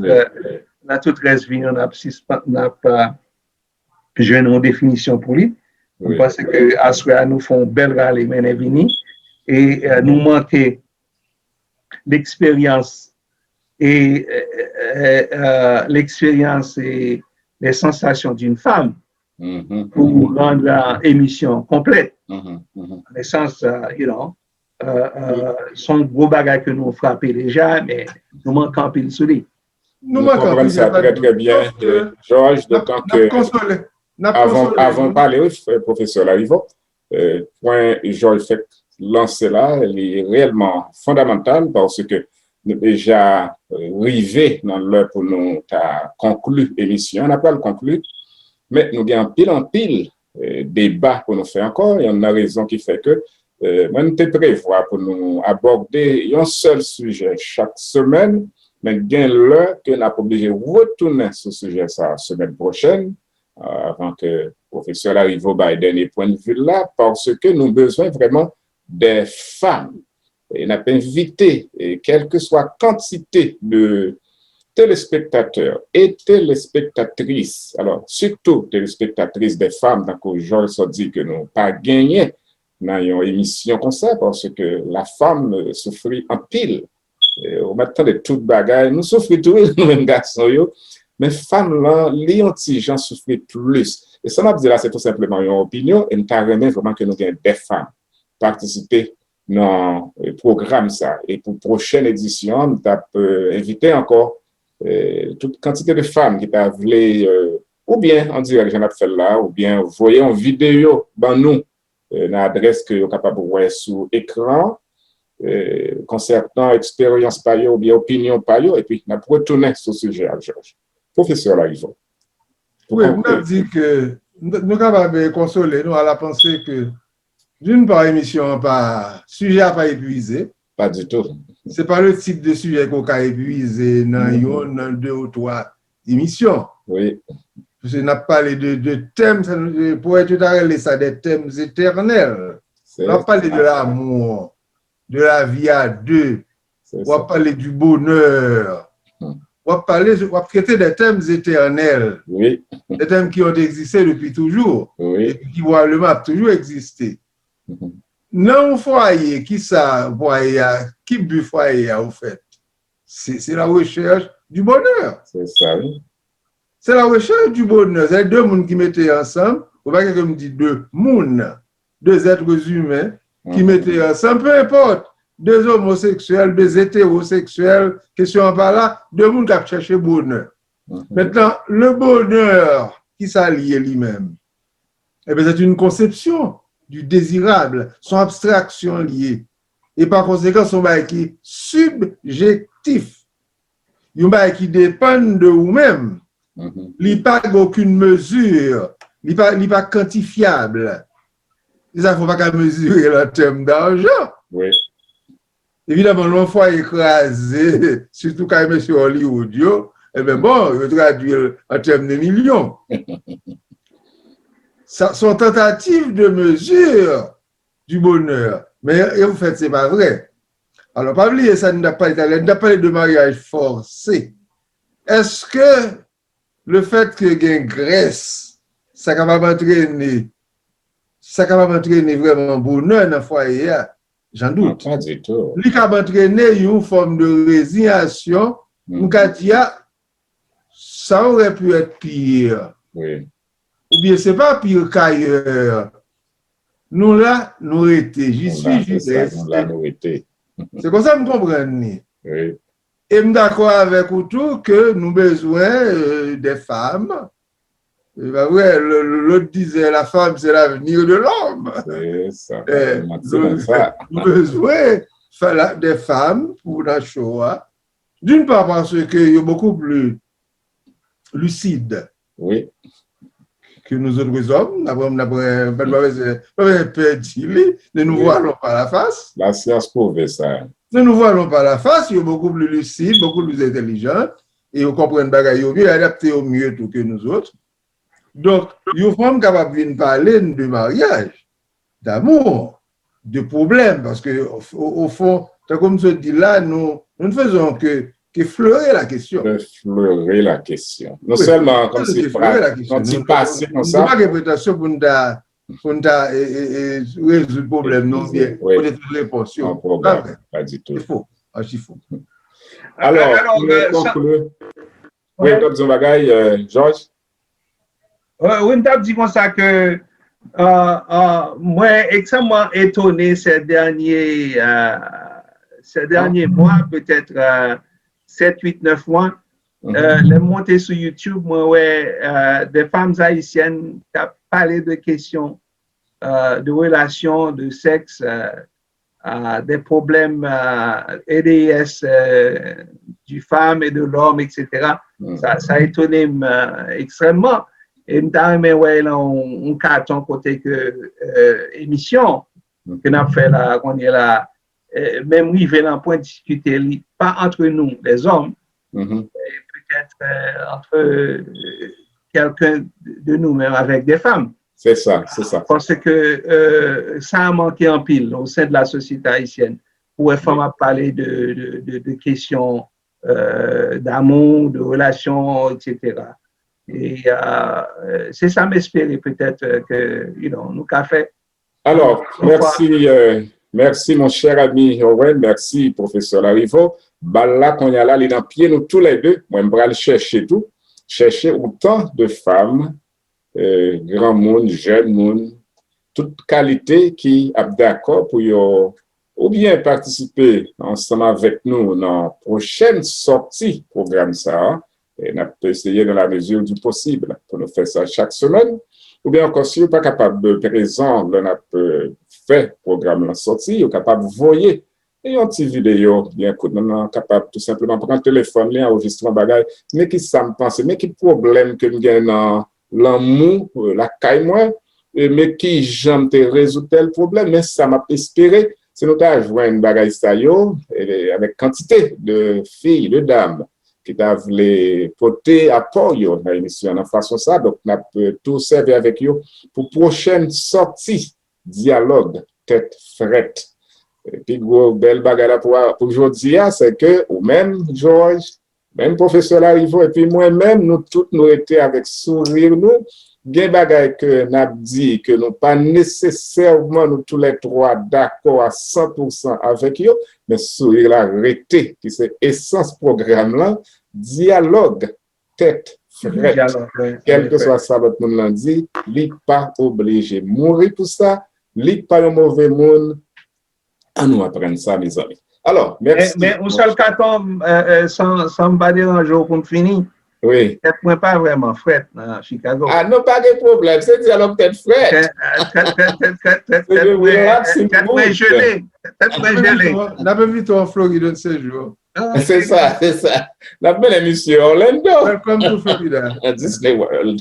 nan tout rès vi nou n ap sispann, n ap jwenn yon definisyon pou li. Mwen panse ke aswè a nou fè yon bèl rale mennen vini e euh, nou manke l'expérience et euh, euh, l'expérience et les sensations d'une femme pour rendre l'émission complète. Dans le sens, euh, you know, euh, euh, son gwo bagay ke nou frape deja, men nou manke anpil sou li. Nou manke anpil, sa trè trè byen, Georges, dotan ke avan avan pale, wi, pwofesè Larivot, pwen Georges fèk lanse la, li reyèlman fondamantal paske nou deja rive nan lè pou nou ta konkli emisyon. N ap pral konkli, men nou gen anpil anpil deba pou nou fè ankò. Yonn nan rezon ki fè ke mwen te prevwa pou nou abòde yon sèl sijè chak semèn, men gen lè ke n ap oblije retounen sou sijè sa semèn pwochèn, avan ke pwofesè Larivot bay dènye pwennvi l la, paske nou bezwen vrèman de fanm. E n ap envite, kèlkeswa kantite de telespektatè e telespektatris, alò, sitou telespektatris de fanm, tankou Georges sot di ke nou pa genyen nan yon emisyon konsa, paske la fanm soufri anpil. Ou mèt tande tout bagay, nou soufri tou, wi, nou menm gason yo, men fanm lan, li yon ti jan soufri plis. E sa m ap di la, se tou senpleman yon opinyon, e m ta renmen vrèman ke nou gen de fanm patisipe nan pwogram sa. E pou pwochèn edisyon an, m t ap envite ankò tout kantite de fanm ki ta vle, oubyen an dirèk, jan n ap fè l la, oubyen voye yon videyo ban nou nan adrès ke yo kapab wè sou ekran an, konsènan eksperyans pa yo oubyen opinyon pa yo, epi n ap retounen sou sijè a, Georges. Pwofesè Larivot. Wi, m t ap di ke nou kapab konsole nou a la panse ke d'une part, emisyon an pa, sijè a pa epuize. Pa ditou. Se pa le tip de sijè ke w ka epuize nan yonn, nan de ou twa emisyon. Wi. Paske n ap pale de, de tèm, sa, pwèt yo ta rele sa des thèmes éternels. N ap pale de l'amour, de la vie à deux. W ap pale du bonheur. W ap pale, w ap trete de tèm etènèl. Wi. De tèm ki ont egziste depi toujou. Wi. Epi ki pwobableman ap toujou egziste. Nan yon fwaye, ki sa fwaye a, ki bi fwaye a ofèt? Se, se la rechèch du bonheur. Se sa, wi. Se la rechèch du bonheur. Se de moun ki mete ansanm, ou pa gen ke m di de moun, de êtres humains, ki mete ansanm, peu importe, de omoseksyèl, de etewoseksyèl, kesyon an pa la, de moun k ap chèche bonè. Mentnan, le bonheur, ki sa l ye li menm? Ebyen, se yon konsepsyon du désirable, se yon abstraksyon l ye. E pa konsekan, se yon bagay ki sibjektif. Yon bagay ki depann de ou menm. Li pa gen okenn mezi, li pa, li pa kantifyab. Se sa fè w pa ka mezire l an tèm dajan. Wi. Evidaman, lè yon fwaye kraze, sitou kay mesye Hollywood yo, ebyen bon, yo tradui l an tèm de milyon. Sa, se yon tantativ de mezi du bonheur. Men, anfèt, se pa vre. Alò, pa bliye sa, nou t ap pale talè, nou t ap pale de maryaj fòse. Èske le fèt ke gen grès, sa kapab antrene, sa kapab antrene vrèman bonè nan fwaye a? J'en doute. Pa ditou. Li kab antrene yon fòm de reziyasyon, m ka di a, ça aurait pu être pire. Wi. Oubyen se pa pire qu'ailleurs. Nou la, nou rete. J'y suis, j'y reste. Nou la, nou rete. Se konsa m konprann li. Wi. E m dakò avèk ou tou ke nou bezwen euh, des femmes. Se pa vre, l'autre disait la femme c'est l'avenir de l'homme. Se sa. Eh, nou bezwen des femmes pou nan show a. D'une part parce que yo beaucoup plus lucides wi. Que nous autres hommes. N ap, n ap, pa bezwen pè di li, ne nous voilons pas la face. Lasyans pwouve sa. Ne nous voilons pas la face, yo beaucoup plus lucides, beaucoup plus intelligentes, e yo konprann bagay yo mye, adapte yo mye tou ke nou zòt. Donk, yon fanm kapab vin pale n de maryaj, d'amour, de pwoblèm, paske o, o fon, tankou m sot di la, nou, nous ne faisons que Effleurer la question. Effleurer la question. Non sèlman kòmsi yon ti pase konsa. Nou pa gen pretansyon pou n ta, pou n ta rezoud pwoblèm nou oubyen pote tout repons yo. Pa vre. Pa ditou. Se fo. Achi fo. Alò, pou nou konkli. Wi, w t ap di yon bagay, Jòj? Wi, m t ap di konsa ke mwen ekstrèmman etone ces derniers ces derniers mois, peut-être sept, huit, neuf mois, lè m monte sou YouTube, mwen wè des femmes haïtiennes k ap pale de kesyon de relasyon, de sèks, des problèmes E D I S du femme et de l'homme, et cetera. Sa, sa etone m ekstrèmman. E m ta renmen wè l an yon katon kote ke emisyon ke n ap fè la, kounye la, menm rive nan pwen diskite li, pa antre nou, lèzòm, petèt antre kèlken de nou menm avèk de fanm. Se sa, se sa. Paske sa manke anpil o sen de la sosyete ayisyèn. Ou wè fanm ap pale de, de, de, de kesyon damou, de relasyon, et cetera. E se sa m espere petèt ke, you know, nou ka fè. Alò, mèsi, mèsi mon cher ami Owen, mèsi pwofesè Larivaux. Bal la kounye a la, li nan pye nou toulède. Mwen m pral chèche tou, chèche otan de fanm, granmoun, jèn moun, tout kalite ki ap dakò pou yo oubyen patisipe ansanm avèk nou nan pwochèn sòti pwogram sa a. E n ap eseye dans la mesure du possible pou nou fè sa chak semèn. Oubyen ankò, si yo pa kapab prezan lè n ap fè pwogram lan sòti, yo kapab voye yon ti videyo byen kout. Nou kapab tou senpleman pran telefòn li, anrejistre yon bagay. Men ki sa m panse, men ki pwoblèm ke m gen nan lanmou lakay mwen, men ki jan m te rezoud tèl pwoblèm, men sa m ap espere, si nou ta jwenn bagay sa yo, avèk kantite de fi, de dam, ki ta vle pote apò yo nan emisyon an nan fason sa. Donk, n ap tou sèvi avèk yo pou pwochèn sòti dyalòg tèt frèt. Pi gwo bèl bagay la pou, pou jodi a, se ke ou menm, Jòj, menm pwofesè Larivaux, epi mwen menm, nou tout, nou rete avèk souri nou. Gen bagay ke n ap di ke nou pa nesesèman nou toulètwa dakò a san pou san avèk yo, men souri la rete, ki se esans pwogram lan, dyalòg tèt frèt. Kèlkeswa sa lòt moun lan di, li pa oblije mouri pou sa, li pa yon move moun. Ann nou aprann sa, mezanmi. Alò, mèsi. Men yon sèl katon, san, san m pa deranje w pou m fini. Wi. Tèt mwen pa vrèman frèt nan Chicago. Ah non, pa gen pwoblèm. Se dyalòg tèt frèt. Tèt mwen jele. Tèt mwen jele. N ap envite w an Florid yon sejou. Se sa, se sa. N ap mennen misye Orlando. Welcome to Florida. Disney World.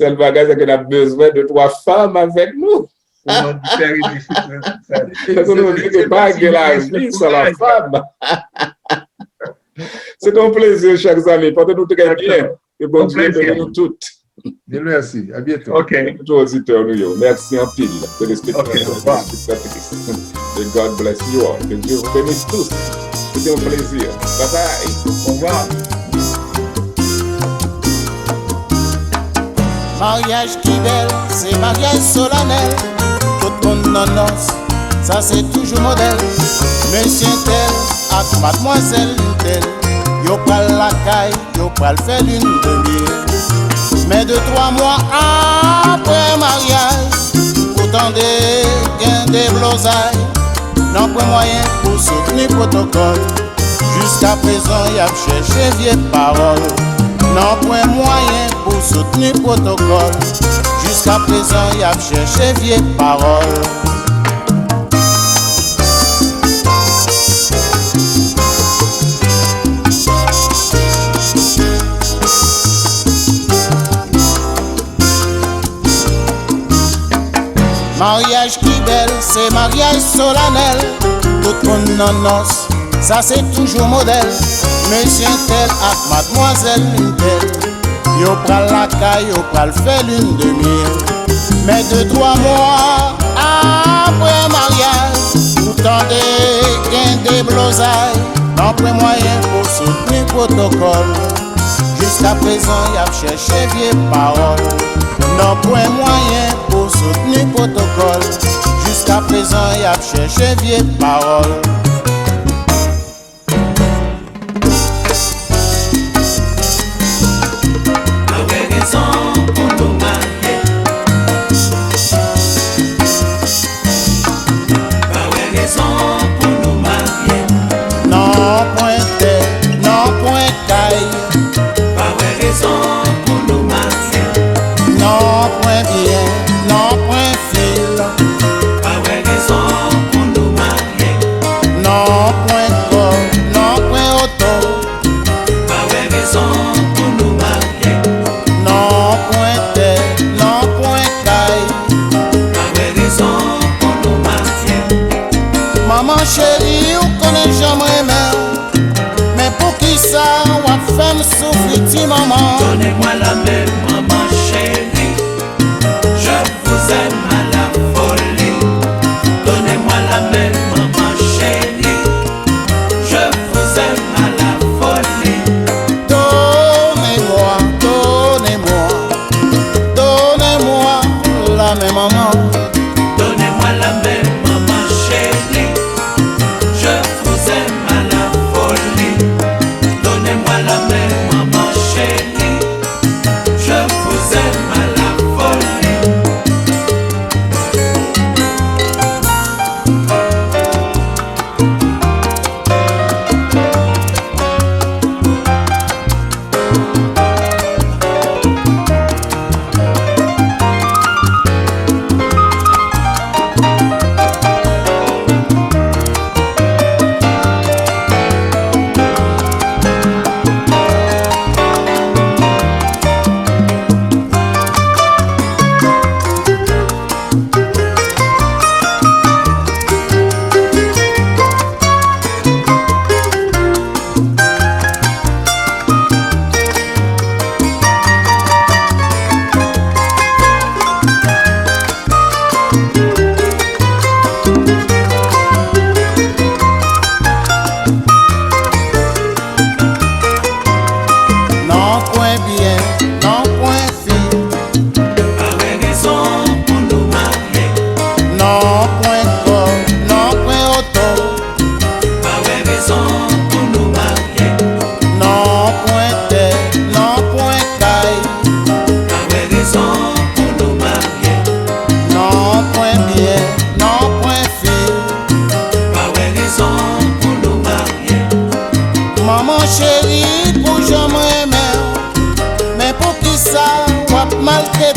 Sèl bagay, se ke n ap bezwen de twa fanm avèk nou. Pou nou di fè reyisi. Tankou nou di ke pa gen lavi san la fanm. Se te yon plezi, chè zanmi. Pòte nou trè byen. Ke Bondye beni nou tout. Mil mèsi. A byento. Ok. Tout oditè nou yo. Mèsi anpil. Telespektatè, telespektatris. Que God bless you all. Que Dieu vous bénisse tous. C'était un plaisir. Bye bye. Au revoir. Maryaj ki bèl, se maryaj solanèl. Tout moun nan nòs, sa se toujou modèl. Mesye entèl ak madmwazèl entèl, yo pral lakay, yo pral fè lin de mye. Men de twa mwa apre maryaj, ou tande gen deblozay. Nanpwen mwayen pou soutni pwotokòl. Jiskaprezan y ap chèche vye pawòl. Nanpwen mwayen pou soutni pwotokòl. Jiskaprezan y ap chèche vye pawòl. Maryaj ki bèl, se maryaj solanèl. Tout moun nan nòs, sa se toujou modèl. Mesye entèl ak madmwazèl entèl, yo pral lakay, yo pral fè lin de mye. Men de twa mwa apre maryaj, ou tande gen deblozay. Anpwen mwayen pou soutni pwotokòl. Jiskaprezan, y ap chèche vye pawòl. Nan pwen mwayen pou soutni pwotokòl. Jiskaprezan, y ap chèche vye pawòl. Pa wè rezon pou nou marye. Pa wè rezon pou nou marye. Non pwen tè, non pwen kay. Pa wè rezon pou nou marye. Non pwen byen, non pwen fil. Pa wè rezon pou nou marye. Non pwen kò, non pwen oto. Pa wè rezon pou nou marye. Non pwen tè, non pwen kay. Pa wè rezon pou nou marye. Manman cheri, ou konnen jan m renmen w. Men poukisa w ap fè m soufri, ti manman? Donnez-moi la main, maman chérie. Je vous aime à la folie. Donnez-moi la main, maman chérie. Je vous aime à la folie. Donnez-moi, donnez-moi, donnez-moi la main, maman. Donnez-moi la main, maman chérie. Je vous aime à la folie. Donnez-moi la main, maman chérie. Je vous aime à la folie. Non pwen byen, non pwen fil. Pa wè rezon pou nou marye. Non pwen kò, non pwen oto. Pa wè rezon pou nou marye. Non pwen tè, non pwen kay. Pa wè rezon pou nou marye. Non pwen byen, non pwen fil. Pa wè rezon pou nou marye. Manman cheri, pou jan m renmen w. Men poukisa w ap maltrete